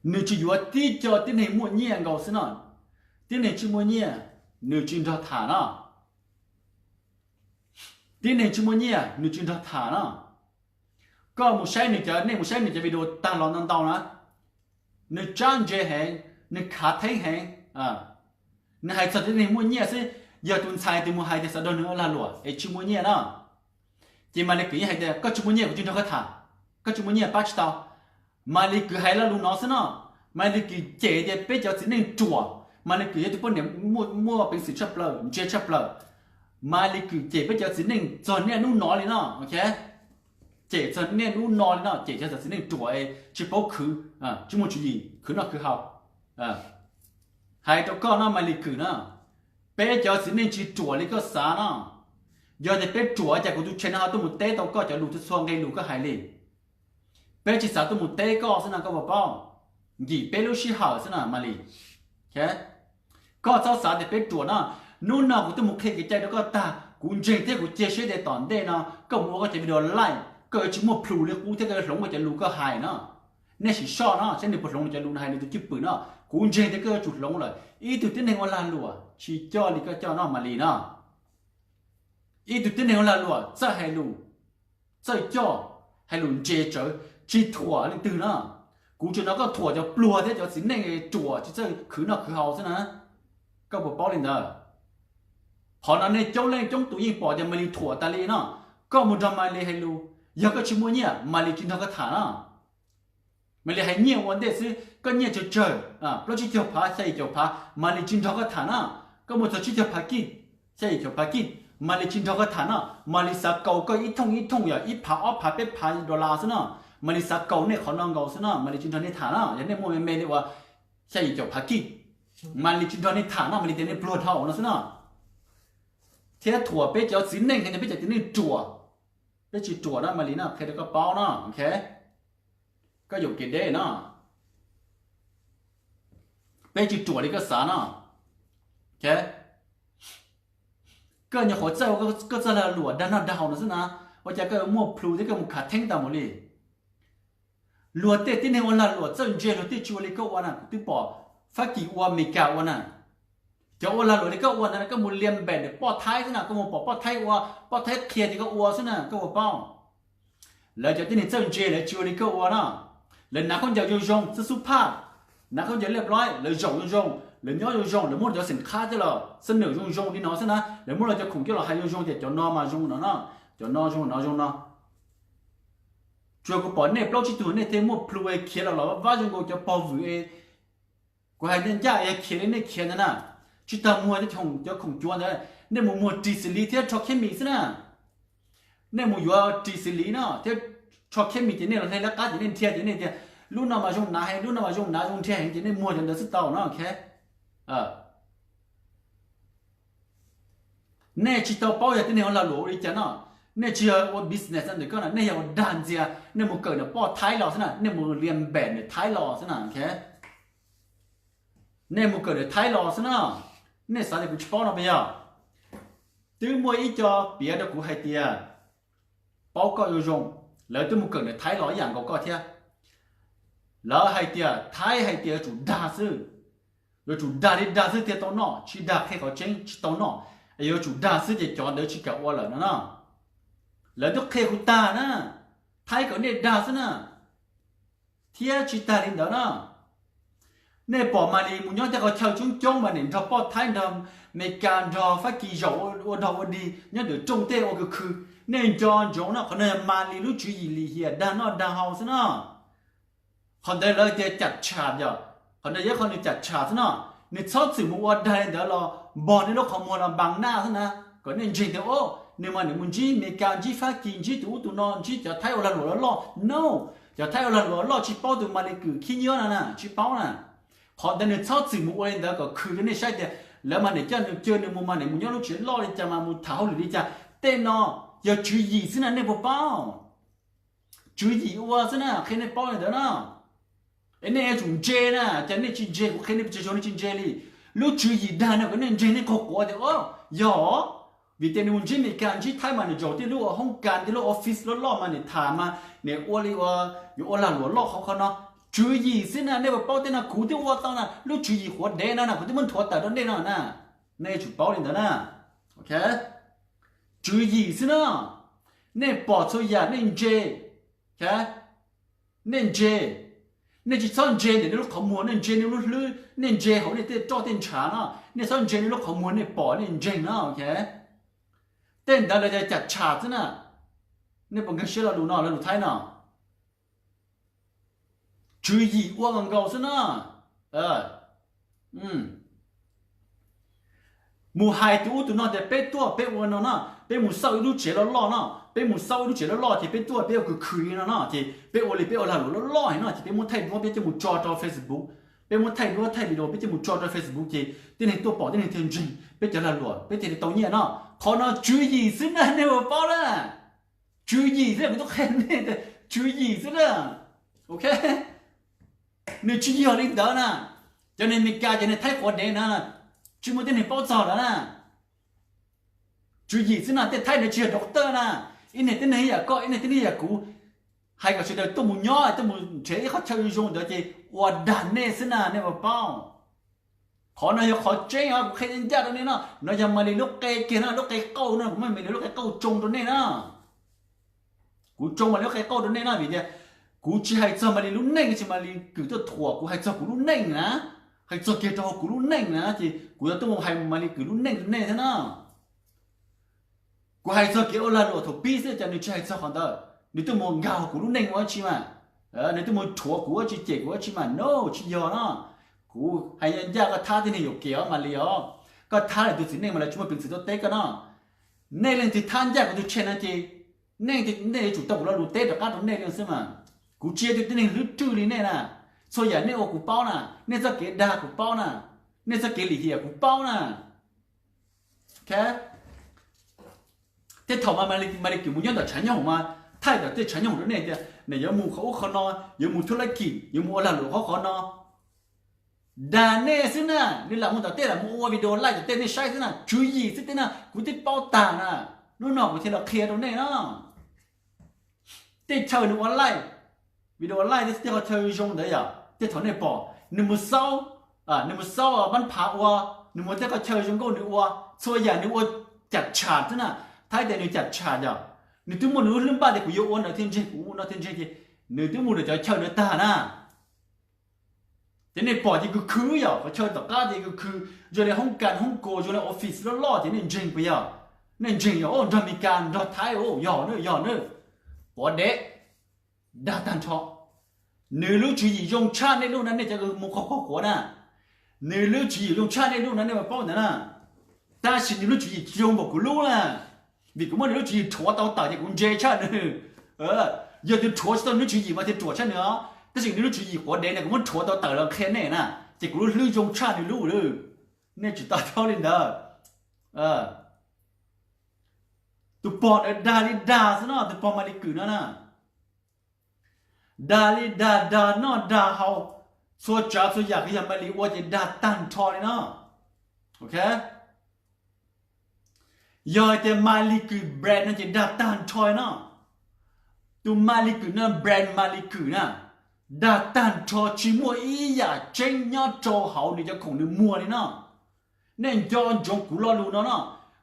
Nws tsis yuav tib co tib neeg muaj nyiaj nkaus xwb no. Tib neeg tsis muaj nyiaj, nws tsis nrog tham no. Tib neeg tsis muaj nyiaj nws tsis nrog tham no. Koj mus saib nws cov, nej mus saib nws cov video tag los ntau ntau na, nws tsab ntse heev, nws khav theeb heev. Nws hais txog tib neeg muaj nyiaj xwb, yog tus ntxhais twg mus hais tias xav nrog nws ua lag luam es tsis muaj nyiaj no, ces Maly Küm yeej hais tias koj tsis muaj nyiaj kuv tsis nrog koj tham, koj tsis muaj nyiaj pab tsis tau. Maly Küm hais lo lus no xwb no. Maly Küm cem tias peb cov txiv neej ruam, Maly Küm yog tus poj niam muaj peev xwm tshaj plaws, ntse tshaj plaws. Maly Küm cem peb cov txiv neej txog niaj hnub no li no, ok. Cem txog niaj hnub no li no, cem cov txiv neej ruam, tsis paub khwv, tsis muaj tswv yim khwv noj khwv haus. Hais rau koj no Maly Küm na, peb cov txiv neej tsis ruam li koj xav no. Yog tias peb ruam cas kuv tus channel no ho tuaj mus teb tau koj cov lus txhua nqe lus koj hais li. Peb tsis xav tuaj mus teb koj xwb no, koj puas paub? Nkim peb lub sij hawm xwb no Maly. Koj txhob xav tias peb ruam no. Hnub no kuv tuaj mus qhia kev cai rau koj tag, kuv ntseeg thiab kuv cia siab tias tom ntej no koj mus ua koj cov video live koj yuav tsis muaj plhus li qub thiab koj yuav hloov koj cov lus koj hais no. Nej sim soj no saib nws puas hloov nws cov lus no hais nws tus cwj pwm no. Kuv ntseeg tias koj yuav tsum hloov lawm. Ib tug tib neeg ua lag luam tsis coj li koj coj no Maly no. Ib tug tib neeg ua lag luam txawj hais lus, txawj coj, hais lus ntse tsawv, tsis thuam leej twg na. Kuv tsuas hnov koj thuam cov pluag thiab cov txiv neej ruam tsis txawj khwv noj khwv haus xwb na. Koj puas paub li ntawd? Qhov no nej coob leej coob tus yeej pom tias Maly thuam tas li no. Koj mus nrog Maly hais lus, yog koj tsis muaj nyiaj Maly tsis nrog koj tham no. Maly hais nyiaj ua ntej xwb, koj nyiaj tsawg tsawg, plaub tsib caug phav xya yim caum phav Maly tsis nrog koj tham no. Koj muaj txog tsib caug phav kij, xya yim caum phav kij, Maly tsis nrog koj tham no. Maly xav kaus koj ib thooj ib thooj yog ib phav ob phav peb phav dollar xwb no. Maly xav kaus nej qhov no nkaus xwb no, Maly tsis nrog nej tham no. Yog nej muaj me me li uas xya yim caum phav kij, Maly tsis nrog nej tham no, Maly tias nej pluag dhau no xwb no. Thiab thuam peb cov txiv neej hais tias peb cov txiv neej ruam. Peb tsis ruam no Maly no, qhia rau koj paub no, ok. Koj yuam kev deb no. Peb tsis ruam li koj xav no, ok. Koj nyuam qhuav txawj ua koj txoj lag luam dag noj dag haus no xwb na, ua cas koj yuav muaj plhus thiab koj mus khav theeb tau mus li? Luag tej tib neeg ua lag luam txawj ntse, luag tej tsis ua li koj ua na. Kuv twb pom Fab Kis ua, Meskas ua na. Cov ua lag luam li koj ua ntawd, koj mus liam npem ntawm poj Thaib xwb na, koj mus pom poj Thaib ua, poj Thaib qhia ces koj ua xwb na, koj puas paub? Lawv cov tib neeg txawj ntse lawv tsis ua li koj ua na. Lawv hnav khaub ncaws zoo zoo, xwb xub phaj, hnav khaub ncaws liab ploib, lawv zaum zoo zoo, lawv nyob zoo zoo, lawv muab cov xeem qhab coj los xab nws zoo zoo li no xwb na, lawv muab lawv cov khoom coj los hais zoo zoo tias cov no mas zoo no no, cov no zoo no zoo no. Tsuas kuv pom nej plaub tsib tug nej thiaj muaj plhus khiav los los vab zoo nkaus cov pog vwm es. Kuv hais ncaj ncaj es khiav li nej khiav ntawd na, tsis tag muag cov khoom cuav ntawd, nej mus muag ris xws li thiab rho kheb mis xwb na. Nej mus yuav ris xws li no thiab rho kheb mis ces nej los hle lawv qab ces nej nrhiav ces nej tias lub no mas zoo hnav heev, lub no mas zoo hnav zoo nrhiav heev ces nej muag cov ntawd xwb tau no. Nej tsis tau paub yog tib neeg ua lag luam ua li cas no, nej tsis yog ua business ntawm koj na, nej yog ua dag ntxias, nej mus kawm ntawm poj Thaib los xwb na, nej mus liam npem ntawm Thaib los xwb na. Nej mus kawm ntawm Thaib los xwb na, nej xav tias kuv tsis paub no puas yog? Twb muaj ib co piav rau kuv hais tias paub koj zoo zoo, lawv twb mus kawm ntawm Thaib los ib yam nkaus koj thiab. Lawv hais tias Thaib hais tias yuav tsum dag xwb, yuav tsum dag li dag xwb thiaj tau noj, tsis dag qhia qhov tseeb tsis tau noj, es yuav tsum dag xwb ces cov ntawd tsis kam ua lawm no na. Lawv twb qhia kuv tag na, Thaib kom nej dag xwb na. Thiab tsis tag li ntawd na, nej pom Malis mus nyob tej qhov chaw coob coob mas nim nrog poj Thaib nrog Meskas nrog Fab Kis zaum ua dog ua dig nyob ntawm rooj tej ua khwv khwv, nej nco ntsoov no, qhov no yog Malis lub tswv yim lim hiam dag noj dag haus xwb no. Qhov ntawd lawv tias cam tsham yom, qhov ntawd yog qhov nws cam tsham xwb no. Nws txhob txwm mus ua dag li ntawd los npog nej lub qhov muag los npas naj xwb na, kom nej ntseeg tias o, nws mas nws mus ntsib Meskas ntsib Fab Kis ntsib tus ub tus no ntsib cov Thaib ua lag luam loj loj no. Cov Thaib ua lag luam loj tsis paub tus Malis Kwm khib nyiab no na, tsis paub na. Qhov ntawd nws txhob txwm mus ua li ntawd kom khwv rau nej saib tias lawv mas nim coj nws, cia nws mus mas nim mus nyob lub tsev loj li cas mas mus tham hauj lwm li cas. Tej no yog tswv yim xwb na, nej puas paub? Tswv yim ua xwb na, qhia nej paub li ntawd na. Es nej yuav tsum ntse na, cas nej tsis ntse, kuv qhia nej pes tsawg zaug nej tsis ntse li. Lub tswv yim dag no kom nej ntseeg, nej qaug quav tias o, yog vim tias nws mus ntsib Meskas ntsib Thaib mas nws zaum tej lub hoob kas tej lub office loj loj mas nws tham mas nws ua li ua, yuav ua lag luam loj qhov qhov no. Tswv yim xwb na, nej puas paub? Tej no kuv twb ua tau na, lub tswv yim quav dev no na, kuv twb muab nthuav tawm rau nej no na. Nej yuav tsum paub li ntawd na. Tswv yim xwb na, nej pom txhua yam nej ntse, nej ntse, nej tsis txhob ntse ntawm nej lub qhov muag, nej ntse nej lub hlwb, nej ntse hauv nej tej roj tej ntshav no, nej txhob ntse nej lub qhov muag, nej pom nej ntseeg no. Tej ntawd lawv tias cam tsham xwb na. Nej puas nkag siab lo lus no, lo lus Thaib no? Tswv yim ua nkaus xwb na. Mus hais tus ub tus no tias peb tuaj peb ua no na, peb mus xauj ib lub tsev loj loj no, peb mus xauj ib lub tsev loj loj ces peb tuaj peb ua khwv khwv li no no, ces peb ua li peb ua lag luam loj loj heev no, ces peb muab thaij duab peb coj mus tso rau Facebook, peb muab thaij duab thaij video peb coj mus tso rau Facebook ces tib neeg tuaj pom tib neeg thiaj ntseeg peb cov lag luam peb thiaj li tau nyiaj no. Qhov no tswv yim xwb na, nej puas paub na? Tswv yim xwb, kuv twb qhia nej tias tswv yim xwb na. Ok, nws tsis yog li ntawd na. Cov neeg Meskas cov neeg Thaib quav dev na, tsis muaj tib neeg paub txog lawm na. Tswv yim xwb na, tej Thaib ntawd tsis yog doctor na. Ib neeg tib neeg ib yam koj, ib neeg tib neeg ib yam kuv, hais kom sawv daws tuaj mus nyob tuaj mus nrhiav ib qhov chaw zoo zoo ntawd ces ua dag nej xwb na, nej puas paub? Qhov no yog qhov tseeb os, kuv qhia ncaj ncaj rau nej no, no yog Malis lub qe kiag no, lub qe qauj no, kuv muab Malis lub qe qauj tsoo rau nej na. Kuv tsoo Malis lub qe qauj rau nej na, vim tias kuv tsis hais txog Malis lub neej, tsis Malis Kwm tuaj thuam, kuv hais txog kuv lub neej na, hais txog kiag rau hauv kuv lub neej na, ces kuv yuav tuaj mus hais Malis Kwm lub neej rau nej thiab na. Kuv hais txog kev ua lag luam thaum pib xwb, cas nws tsis hais txog qhov ntawd, nws tuaj mus nkag hauv kuv lub neej ua dab tsi mas, nws tuaj mus rhuav kuv ua dab tsi, cem kuv ua dab tsi mas, no, tsis yog no. Kuv hais ncaj, koj thab tib neeg yuam kev os Malis os, koj thab lawv tus txiv neej mas lawv tsis muaj peev xwm tuaj teb koj no. Nej leej twg thab ncaj kuv tus channel no ces nej, nej yuav tsum tau kuv lo lus teb rov qab rau nej li xwb mas. Kuv tsis yog tus tib neeg hlwb rwj li nej na. Txhua yam nej ua kuv paub na, nej txoj kev dag kuv paub na, nej txoj kev lim hiam kuv paub na. Tej thaum mas Malis Kwm mus nyob ntawm tshav nyooj mas thaij ntawm tej tshav nyooj rau nej tias nws yuav mus qhov ub qhov no, yuav mus thub lab kim, yuav mus ua lag luam qhov qhov no. Dag nej xwb na, nws lam mus tom tej, lam mus ua video live tom tej nej saib xwb na, tswv yim xwb tej na, kuv twb paub tag na. Hnub no kuv thiaj los qhia rau nej na. Tej chaw nws ua live, video live tej qhov chaw zoo ntawd yom, tej thaum nej pom nws mus xaub, nws mus xaub pab phav ua, nws mus tej qhov chaw zoo nkauj nws ua, txhua yam nws ua cam tsham xwb na. Thaib tias nws cam tsham yom, nws twb muaj nws lub hlwb npaj tias kuv yuav ua ntawd thiaj ntseeg, kuv ua no thiaj ntseeg ces nws twb mus rau cov chaw ntawd tag na. Ces nej pom ces khwv khwv yom, qhov chaw tom qab ces khwv khwv, zoo li hoob kas hoob kas, zoo li office loj loj ces nej ntseeg puas yog? Nej ntseeg yog, nrog Meskas nrog Thaib, yog na, yog na. Quav dev, dag tag nrho. Nws lub tswv yim zoo tshaj nej lub na, nej cov mus qhov qhov quav na. Nws lub tswv yim zoo tshaj nej lub na, nej puas paub ntawd na. Tab sis nws lub tswv yim tsis zoo npaum kuv lub na. Vim kuv muab nws lub tswv yim rhuav tau tawm ces kuv ntse tshaj nws. Yog tus rhuav tsis tau nws lub tswv yim mas thiaj ruam tshaj nws os. Tab sis nws lub tswv yim quav dev na, kuv muab rhuav tau tawm los qhia nej na, ces kuv lub hlwb zoo tshaj nws lub lawm. Nej tsis to taub li ntawd. Tus pog ntawd dag li dag xwb no, tus pog Maly Kwm no na. Dag li dag, dag noj dag haus, txhua tsav txhua yam kuj yog Maly ua ces dag tag nrho li no. Ok, yog hais tias Maly Kwm brand no ces dag tag nrho li no. Tus Maly Kwm no brand Maly Kwm na, dag tag nrho, tsis muaj ib yam tseeb nyob rau hauv nws cov khoom nws muag li no. Nej nco ntsoov kuv lo lus no no,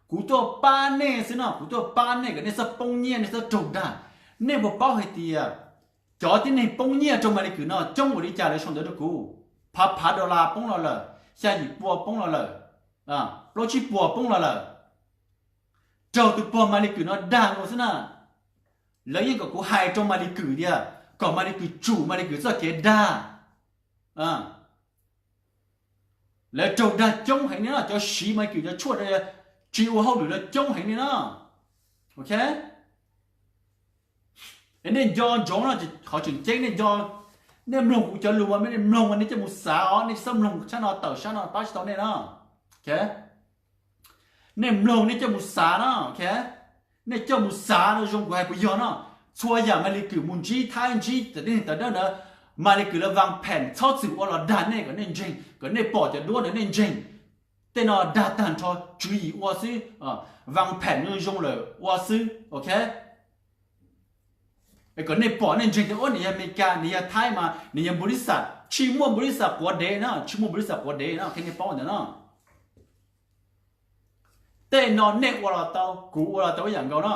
kuv tuaj pab nej xwb no, kuv tuaj pab nej kom nej txhob poob nyiaj, nej txhob raug dag. Nej puas paub hais tias cov tib neeg poob nyiaj rau Maly Kwm no coob ua li cas lawv sau ntawv rau kuv? Phav phav dollar poob los lawm, xya yim pua poob los lawm, plaub tsib puas poob los lawm. Raug tus pog Maly Kwm no dag mus xwb na. Lawv yeej kom kuv hais rau Maly Kwm tias kom Maly Kwm tsum Maly Kwm txoj kev dag. Lawv raug dag coob heev li no, cov siv Maly Kwm cov tshuaj tsis ua hauj lwm los coob heev li no. Ok, es nej nco ntsoov no, qhov tseem ceeb nej nco, nej mloog kuv cov lus mas nej mloog mas nej coj mus xav os, nej txhob mloog sab no tawm sab no pab tsis tau nej no. Nej mloog nej coj mus xav no, ok, nej coj mus xav no zoo kuv hais puas yog no. Txhua yam Maly Kwm mus ntsib Thaib ntsib tawm tib neeg tawm dawb ntawd, Maly Kwm lawv vas phem txhob txwm ua los dag nej kom nej ntseeg, kom nej pom cov duab ntawd nej ntseeg. Tej no dag tag nrho, tswv yim ua xwb, vas phem zoo zoo lawm ua xwb, ok. Kom nej pom nej ntseeg tias ua nws yog Amelikas, nws yog Thaib mas nws yog npu li xas, tsis muaj npu li xas quav dev na, tsis muaj npu li xas quav dev no, qhia nej paub ntawd no. Tej no nej ua los tau, kuv ua los tau ib yam nkaus no.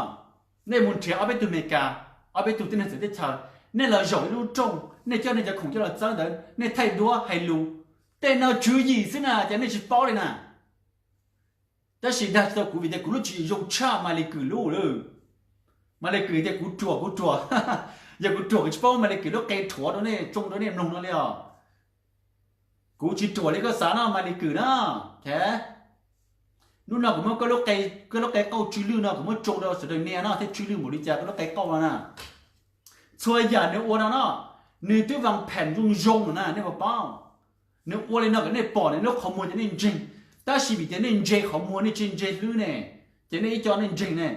Nej mus nrhiav ob peb tug Amelikas, ob peb tug tib neeg txawv teb chaws, nej los zaum ib lub rooj, nej coj nej cov khoom coj los txawb ntawd, nej thaij duab hais lus. Tej no tswv yim xwb na, ces nej tsis paub li na. Tab sis dag tsis tau kuv vim tias kuv lub tswv yim zoo tshaj Maly Kwm lub lawm. Maly Kwm tias kuv ruam kuv ruam. Yog kuv ruam kuv tsis paub Maly Kwm lub qe rhuav rau nej tsoo rau nej mloog no li os. Kuv tsis ruam li koj xav no Maly Kwm na. Hnub no kuv muab koj lub qe qauj tsw lwj no kuv muab tsoo rau sawv daws nias no thiab tsw lwj npaum li cas koj lub qe qauj no na. Txhua yam nws ua no no, nws twb vas phem zoo zoo na nej puas paub. Nws ua li no kom nej pom nws lub qhov muag ces nej ntseeg. Tab sis vim tias nej ntse qhov muag nej tsis ntse hlwb ne, ces nej ib co nej ntseeg ne.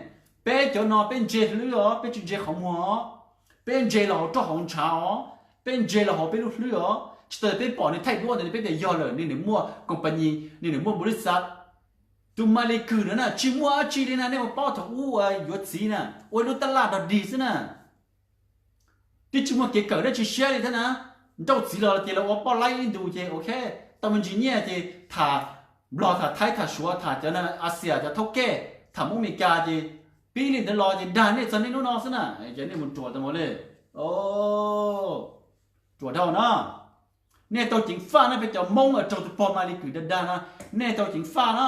Peb cov no peb ntse hlwb os, peb tsis ntse qhov muag os. Peb ntse los hauv roj hauv ntshav os, peb ntse los hauv peb lub hlwb os. Tsis tas peb pom nws thaij duab ntawd peb tias yog lawm, nws nws muaj company, nws nws muaj npaus lis xaj. Tus Maly Kwm no na tsis muaj dab tsi li na, nej puas paub thaum ub yuav txiv na, ua ib lub tab laj dog dig xwb na. Twb tsis muaj kev kawm dab tsi siab li thiab na. Nrauj txiv los ces los ua poj laib ib ntus ces ok, tau me ntsis nyiaj ces tham Nplog tham Thaib tham Suav tham cov Axias cov thaub kej tham Hmoob Meskas ces pib li ntawd los ces dag nej txog nej hnub no xwb na. Ces nej mus ruam tau mus li, ruam dhau na. Nej tau ceev faj na, peb cov Hmoob uas raug tus pog Maly Kwm dag dag na, nej tau ceev faj na.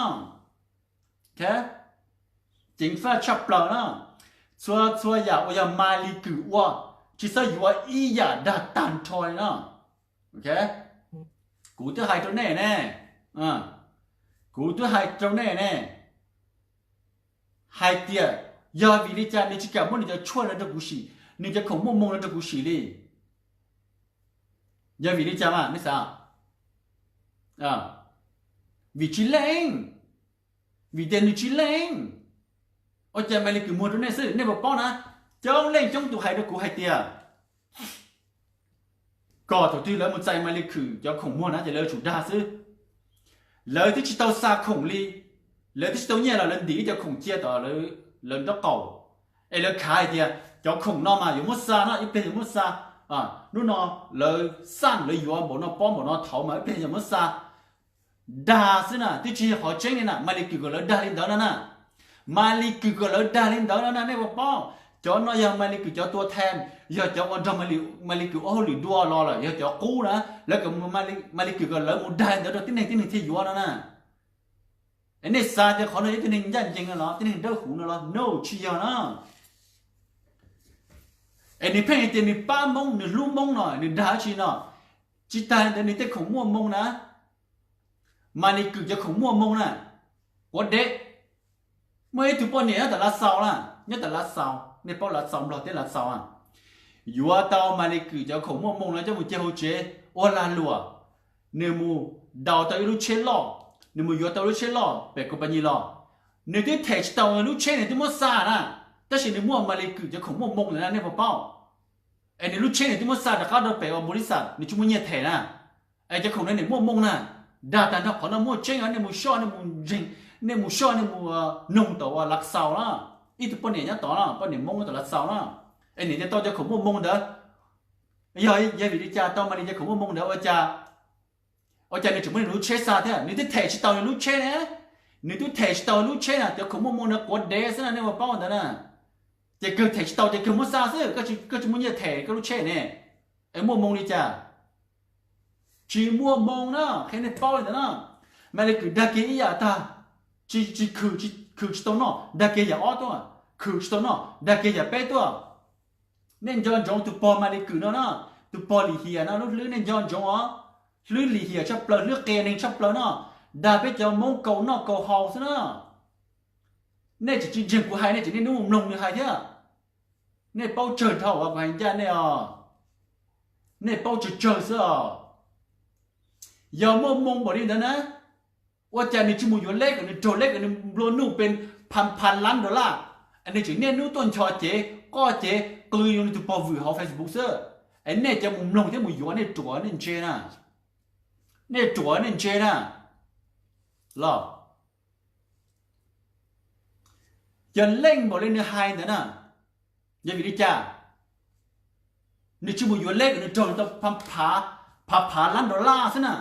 Ceev faj tshaj plaws na. Txhua txhua yam uas yog Maly Kwm ua, tsis txhob yuav ib yam, dag tag nrho li na. Kuv twb hais rau nej ne, kuv twb hais rau nej ne, hais tias yog vim li cas nws tsis kam muab nws cov tshuaj no rau kuv sim, nws cov khoom muaj moo no rau kuv sim li. Yog vim li cas mas nej xav? Vim tsis leej, vim tias nws tsis leej. Ua cas Maly Kwm muag rau nej xwb, nej puas paub na? Coob leej coob tus hais rau kuv hais tias kom thaum twg lawv mus txais Maly Kut cov khoom muag na ces lawv tsum dag xwb. Lawv twb tsis tau xa khoom li, lawv twb tsis tau nyiaj los lawv ntim ib cov khoom cia tom lawv nraub qaum, es lawv khav hais tias cov khoom no mas yuav muab xa no, ib pliag yuav muab xa. Hnub no lawv xaj lawv yuav npaum no pob npaum no thaud mas ib pliag yuav muab xa. Dag xwb na, twb tsis yog qhov tseeb li na. Maly Kut kom lawv dag li ntawd no na. Maly Kut kom lawv dag li ntawd no na, nej puas paub? Cov no yog Maly Kut cov tua thee, yog cov ua nrog Maly Kut ua hauj lwm dua los lawm, yog cov qub na. Lawv kom Maly Kut kom lawv mus dag li ntawd rau tib neeg, tib neeg thiaj yuav no na. Es nej xav tias qhov no yog tib neeg ncaj ncees no los tib neeg dawb huv no los? No, tsis yog na. Es nws pheej hais tias nws pab Hmoob, nws hlub Hmoob no, nws dag dab tsi no? Tsis tas li ntawd nws tej khoom muaj hmoo na, Maly Kut cov khoom muaj hmoo na, quav dev. Muaj ib tug poj niam nyob tom Lav Xaus na, nyob tom Lav Xaus, nej paub Lav Xaus, Nplog teb Lav Xaus a, yuav tau Maly Kut cov khoom muaj hmoo no coj mus cia hauv tsev ua lag luam. Nws mus daus tau ib lub tsheb loj, nws mus yuav tau lub tsheb loj pem Koos Pas Nyis los, nws twb them tsis tau, lub tsheb nws twb muab xa na, tab sis nws muaj Maly Kut cov khoom muaj hmoo ntawd na, nej puas paub? Es nws lub tsheb nws twb muab xa rov qab rau pem ua npaum li xav, nws tsis muaj nyiaj them na. Es cov khoom no nws muaj hmoo na. Dag tag nrho, qhov no muaj tseeb os, nej mus soj, nej mus ntseeg, nej mus soj, nej mus noog tau Lav Xaus na. Ib tug poj niam nyob tod na, poj niam Hmoob nyob tom Lav Xaus na. Es nws thiaj tau cov khoom muaj hmoo ntawd. Yog, yog vim li cas tau Maly cov khoom muaj hmoo ntawd ua cas, ua cas nws tseem muab nws lub tsheb xa thiab? Nws twb them tsis tau nws lub tsheb ne. Nws twb them tsis tau lub tsheb na, cov khoom muaj hmoo ntawd quav dev xwb na, nej puas paub ntawd na. Ces kawg them tsis tau ces kawg muab xa xwb, koj tsis muaj nyiaj them koj lub tsheb ne. Es muaj hmoo li cas? Tsis muaj hmoo na, qhia nej paub li ntawd na. Maly Kut dag kiag ib yam tag, tsis, tsis khwm, khwm tsis tau noj, dag kiag yam ob tuaj, khwm tsis tau noj, dag kiag yam peb tuaj. Nej nco ntsoov tus pog Maly Kut no na, tus pog lim hiam no lub hlwb nej nco ntsoov os. Hlwb lim hiam tshaj plaws, hlwb qia neeg tshaj plaws no, dag peb cov Hmoob kaus noj kaus haus xwb na. Nej tseem tsis ntseeg kuv hais, nej tseem niaj hnub mus mloog nws hais thiab. Nej paub tsawg dhau uas kuv hais ncaj nej os. Nej paub tsawg tsawg xwb os. Yog muaj hmoo npaum li ntawd na, ua cas nws tsis mus yuav leb kom nws raug leb kom nws nplua nuj pes phav phav lab dollar? Nws tseem niaj hnub tuaj nchos cev qoj cev qw rau nws tus pog vwm hauv Facebook xwb. Es nej cov mus mloog thiab mus yuav nej ruam nej ntse na. Nej ruam nej ntse na. Los yog leej npaum li nws hais ntawd na, yog vim li cas nws tsis mus yuav leb kom nws raug tau phav phav lab dollar xwb na?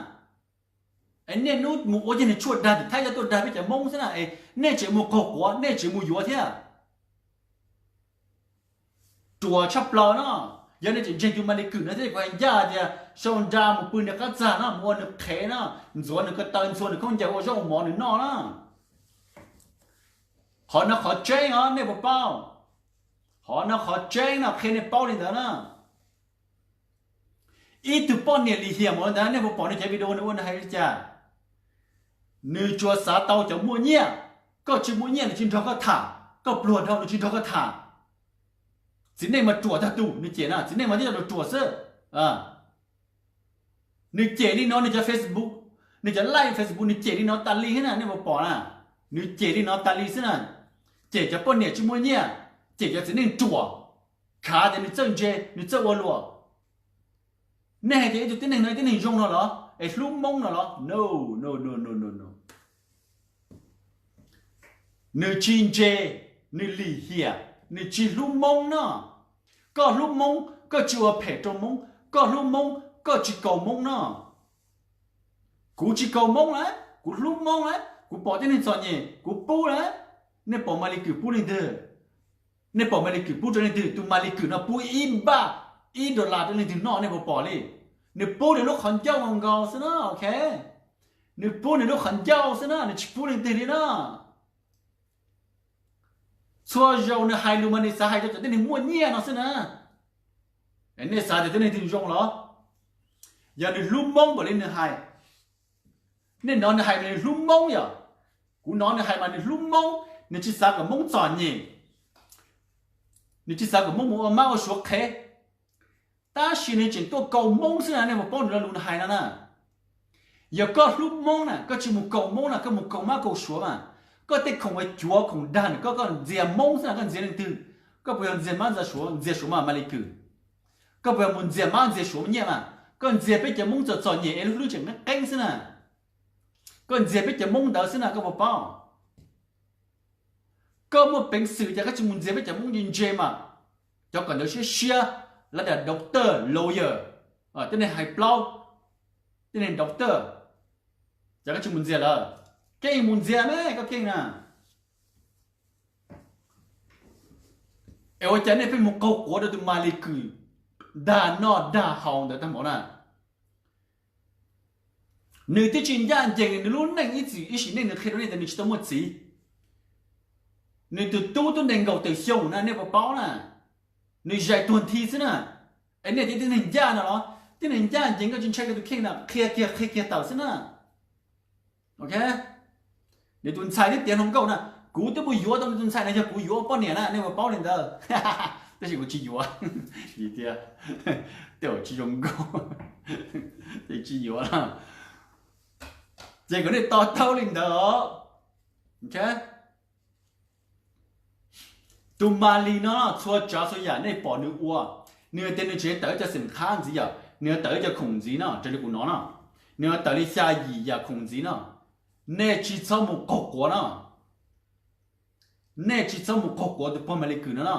Es niaj hnub mus ua yog nws tshuaj dag tim Thaib coj tuaj dag peb cov Hmoob xwb na, es nej tseem mus qaug quav, nej tseem mus yuav thiab. Ruam tshaj plaws no. Yog nej tseem ntseeg tus Maly Kut no thiab kuv hais ncaj tias sau nra mus pw nws qab txag no, mus ua nws qhev no, ntxuav nws ko taw, ntxhua nws khaub ncaws, ua zaub ua mov nws noj na. Qhov no qhov tseeb os, nej puas paub? Qhov no qhov tseeb no, qhia nej paub li ntawd na. Ib tug poj niam lim hiam npaum li ntawd, nej puas pom nws cov video nws ua nws hais li cas? Nws tsuas xav tau cov muaj nyiaj. Koj tsis muaj nyiaj nws tsis nrog koj tham, koj pluag dhau nws tsis nrog koj tham. Txiv neej mas ruam tag tus, nws cem na, txiv neej mas tib co ruam ruam xwb. Nws cem li no nws cov Facebook, nws cov live Facebook nws cem li no tas li thiab na, nej puas pom na? Nws cem li no tas li xwb na. Cem cov poj niam tsis muaj nyiaj, cem cov txiv neej ruam, khav tias nws txawj ntse, nws txawj ua luam. Nej hais tias ib tug tib neeg no tib neeg zoo no los es hlub Hmoob no los? No, no, no, no, no, no. Nws tsis ntse, nws lim hiam, nws tsis hlub Hmoob no. Koj hlub Hmoob koj tsis ua phem rau Hmoob, koj hlub Hmoob koj tsis kaus Hmoob no. Kuv tsis kaus Hmoob na, kuv hlub Hmoob na, kuv pom tib neeg txom nyem kuv pub na. Nej pom Maly Kut pub leej twg? Nej pom Maly Kut pub rau leej twg? Tus Maly Kut no pub ib npaj ib dollar rau leej twg noj nej puas pom li? Nws pub nws lub qhov ncauj nkaus xwb na, ok. Nws pub nws lub qhov ncauj xwb na, nws tsis pub leej twg li na. Txhua zaus nws hais lus mas nws xav hais rau cov tib neeg muaj nyiaj no xwb na. Nej xav tias tib neeg twg zoo los? Yog nws hlub Hmoob npaum li nws hais, nej hnov nws hais mas nws hlub Hmoob yom? Kuv hnov nws hais mas nws hlub Hmoob, nws tsis xav kom Hmoob txom nyem, nws tsis xav kom Hmoob mus ua mab ua suav qhev. Tab sis nws tseem tuaj kaus Hmoob xwb na, nej puas paub nws lo lus nws hais no na? Yog koj hlub Hmoob na koj tsis mus kaus Hmoob na, koj mus kaus mab kaus suav mas, koj tej khoom uas cuav khoom dag nws, koj, koj ntxias Hmoob xwb na, koj ntxias leej twg? Koj puas yog ntxias mab ntxias suav, ntxias suav mas Maly Kut? Koj puas yog mus ntxias mab ntxias suav nyiaj mas? Koj ntxias peb cov Hmoob txom txom nyem es lub hlwb tseem qeeb qeeb xwb na. Koj ntxias peb cov Hmoob ntawd xwb na, koj puas paub? Koj muaj peev xwm cas koj tsis mus ntxias peb cov Hmoob ntse ntse mas, cov kawm ntawv siab siab, lawv doctor, lawyer, tej neeg hais plaub, tej neeg doctor, cas koj tsis mus ntxias lawv? Keej mus ntxias me koj keej na. Es ua cas nej pheej mus qaug quav rau tus Maly Kym dag noj dag haus ntawd tag npaum na? Nws twb tsis ncaj ncees, nws lub neej ib txwm ib sim neej nws qhia rau nej tias nws tsis tau muaj txiv. Nws tus tub twb nees nkaum tawm xyoo na, nej puas paub na? Nws zais tuag nthi xwb na. Es nej tias tib neeg ncaj no los? Tib neeg ncaj ncees koj tsis ntshai koj tus kheej na, qhia kiag qhia kiag tawm xwb na. Ok, nws tus ntxhais twb tiav hluas nkauj na. Kuv twb mus yuav tau nws tus ntxhais na, yog kuv yuav ua poj niam na, nej puas paub li ntawd? Tab sis kuv tsis yuav, vim tias tej zaum tsis zoo nkauj, ces tsis yuav lawm. Ces kom nej to taub li ntawd os. Tus Maly no txhua tsav txhua yam nej pom nws ua, nws tias nws tseem tawm cov xeem qhab ntxiv yom, nws tawm cov khoom ntxiv no, raws li kuv hnov no, nws tawm li xya yim yam khoom ntxiv no. Nej tsis txhob mus qaug quav no. Nej tsis txhob mus qaug quav tus pog Maly Kym no no.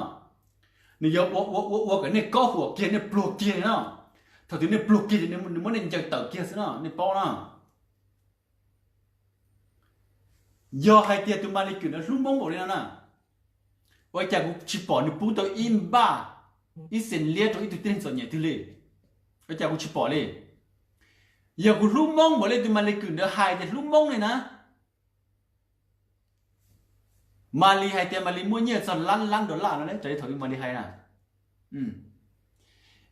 Nws yuav ua ua ua ua kom nej kob huam kiag, nej pluag kiag li no. Thaum twg nej pluag kiag ces nws muab nej ncaws tawm kiag xwb no, nej paub no. Yog hais tias tus Maly Kym no hlub Hmoob npaum li no na, ua cas kuv tsis pom nws pub tau ib npaj, ib xees liab rau ib tug tib neeg txom nyem twg li? Ua cas kuv tsis pom li? Yog kuv hlub Hmoob npaum li tus Maly Kym ntawd hais tias hlub Hmoob li na, Maly hais tias Maly muaj nyiaj txog lab lab dollar no, raws li thaum Maly hais na,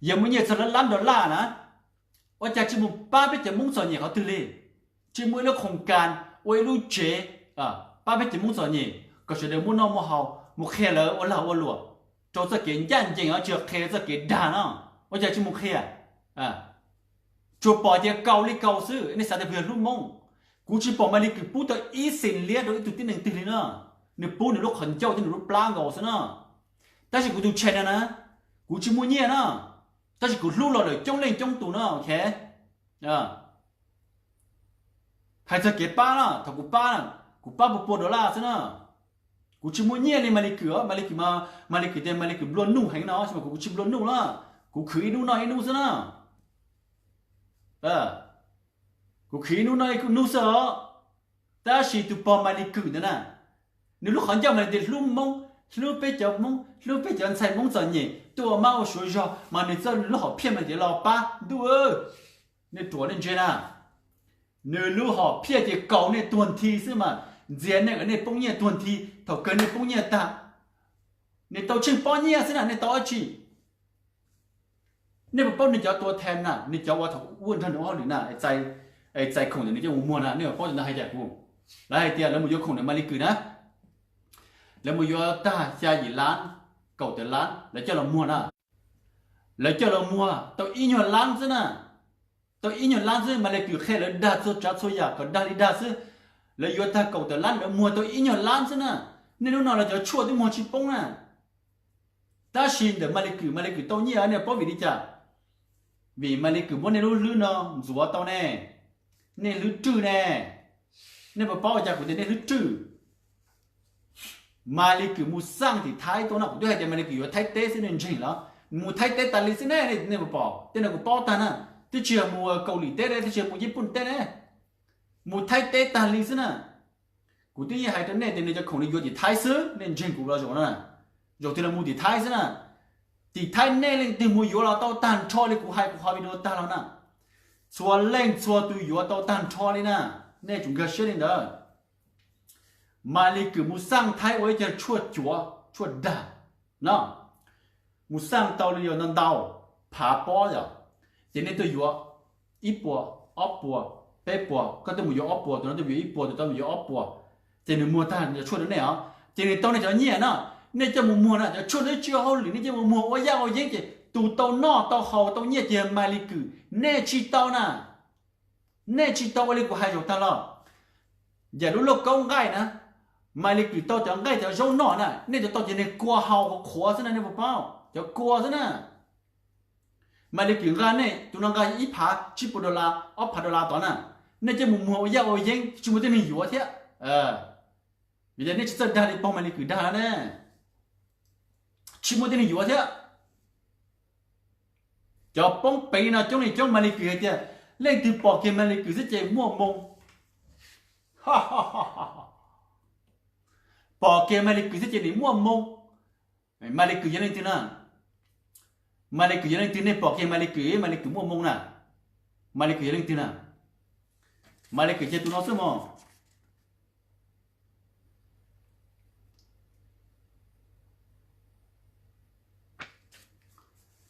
yog muaj nyiaj txog lab lab dollar na, ua cas tsis mus pab peb cov Hmoob txom nyem qhov twg li? Tsis muaj ib lub khoom kas, ua ib lub tsev pab peb cov Hmoob txom nyem kom sawv daws muaj noj muaj haus, mus qhia lawv ua lag ua luam rau txoj kev ncaj ncees os, tsis yog qhia txoj kev dag no. Ua cas tsis mus qhia? Tsuas pom tias kaus li kaus xwb, nej xav tias puas yog hlub Hmoob? Kuv tsis pom Maly Kym pub tau ib xees liab rau ib tug tib neeg twg li no. Nws pub nws lub qhov ncauj thiab nws lub plab nkaus xwb no. Tab sis kuv tus channel na, kuv tsis muaj nyiaj no, tab sis kuv hlub los lawm coob leej coob tus no, ok. Hais txog kev pab na, thaum kuv pab, kuv pab pua pua dollar xwb na. Kuv tsis muaj nyiaj li Maly Kym, Maly Kym, Maly Kym tias Maly Kym nplua nuj heev no, kuv tsis nplua nuj na, kuv khwv ib hnub noj ib hnub xwb na. Kuv khwv ib hnub noj ib hnub xwb os. Tab sis tus pog Maly Kym ntawd na, nws lub qhov ncauj mas tias hlub Hmoob, hlub peb cov Hmoob, hlub peb cov ntxhais Hmoob txom nyem tuaj ua mab ua suav zog, mas nws txawj lub hom phiaj mas tias los pab ntuj. Nej ruam nej ntse na. Nws lub hom phiaj ces kaus nej tuag nthi xwb mas, ntxias nej kom nej poob nyiaj tuag nthi, thaum kawg nej poob nyiaj tag, nws tau tsheej pob nyiaj xwb na, nej tau dab tsi? Nej puas paub nws cov tua them na, nws cov uas thaum ub nrog nws ua hauj lwm na, txais khoom ntawm nws coj mus muag na, nej puas paub cov ntawd hais cas kuv? Lawv hais tias lawv mus yuav khoom ntawm Maly Kym na, lawv mus yuav tag xya yim lab, kaum tawm lab, lawv coj los muag na. Lawv coj los muag tau ib nyuag lab xwb na, tau ib nyuag lab xwb, Maly Kym qhia lawv dag txhua tsav txhua yam kom dag li dag xwb. Lawv yuav tag kaum tawm lab, lawv muag tau ib nyuag lab xwb na. Nej hnub no lawv cov tshuaj twb muag tsis poob na. Tab sis ntawm Maly Kym, Maly Kym tau nyiaj, nej paub vim li cas? Vim Maly Kym muab nej lub hlwb no ntxuav tau ne. Nej hlwb rwj ne. Nej puas paub cas kuv tias nej hlwb rwj? Maly Kym mus xaj tim Thaib tuaj no, kuv twb hais tias Maly Kym yuav Thaib teb xwb, nej ntseeg los? Mus Thaib teb tas li xwb ne, nej puas pom? Tej no kuv paub tag na. Twb tsis yog mus Kaus Lim teb ne, twb tsis yog mus Yij Pooj teb ne, mus Thaib teb tas li xwb na. Kuv twb yeej hais rau nej tias nws cov khoom nws yuav tim Thaib xwb, nej ntseeg kuv los zaum no na. Zaum twg los mus tim Thaib xwb na. Tim Thaib nej leej twg mus yuav los tau tag nrho li kuv hais kuv qhov video tag los na. Txhua leej txhua tus yuav tau tag nrho li na. Nej tsum nkag siab li ntawd. Maly Kym mus xaj Thaib ua ib co tshuaj cuav, tshuaj dag no, mus xaj tau li ntau ntau phav pob yom, ces nej tuaj yuav ib puas, ob puas, peb puas, koj tuaj mus yuav ob puas, tus no tuaj mus yuav ib puas, tus no tuaj mus yuav ob puas, ces nws muag tag cov tshuaj rau nej os, ces nws tau nej cov nyiaj no, nej coj mus muag na, cov tshuaj nej tsis ua hauj lwm nej coj mus muag ua yaj ua yeeb ces tus tau noj tau haus tau nyiaj ces Maly Kym, nej tsis tau na. Nej tsis tau ua li kuv hais zaum tag los. Yam lub lauj kaub nqaij na, Maly Kym tau cov nqaij cov zaub noj na, nej cov tau ces nej kua haus qhuav xwb na, nej puas paub? Cov kua xwb na. Maiv Lis Kwm nqa nej tus no nqa ib phav tsib puas dollar, ob phav dollar tod na, nej coj mus muag ua yaj ua yeeb tsis muaj tej neeg yuav thiab. Vim yog nej tsis txawj dag li pog Maiv Lis Kwm dag na, tsis muaj tej neeg yuav thiab. Cov poob peev no coob li coob, Maiv Lis Kwm hais tias leej twg pom kiag Maiv Lis Kwm xwb ces muaj moo. Pom kiag Maiv Lis Kwm xwb ces nim muaj moo. Maiv Lis Kwm yog leej twg na? Maiv Lis Kwm yog leej twg? Nej pom kiag Maiv Lis Kwm, Maiv Lis Kwm muaj moo na. Maiv Lis Kwm yog leej twg na? Maiv Lis Kwm ces tus no xwb mog.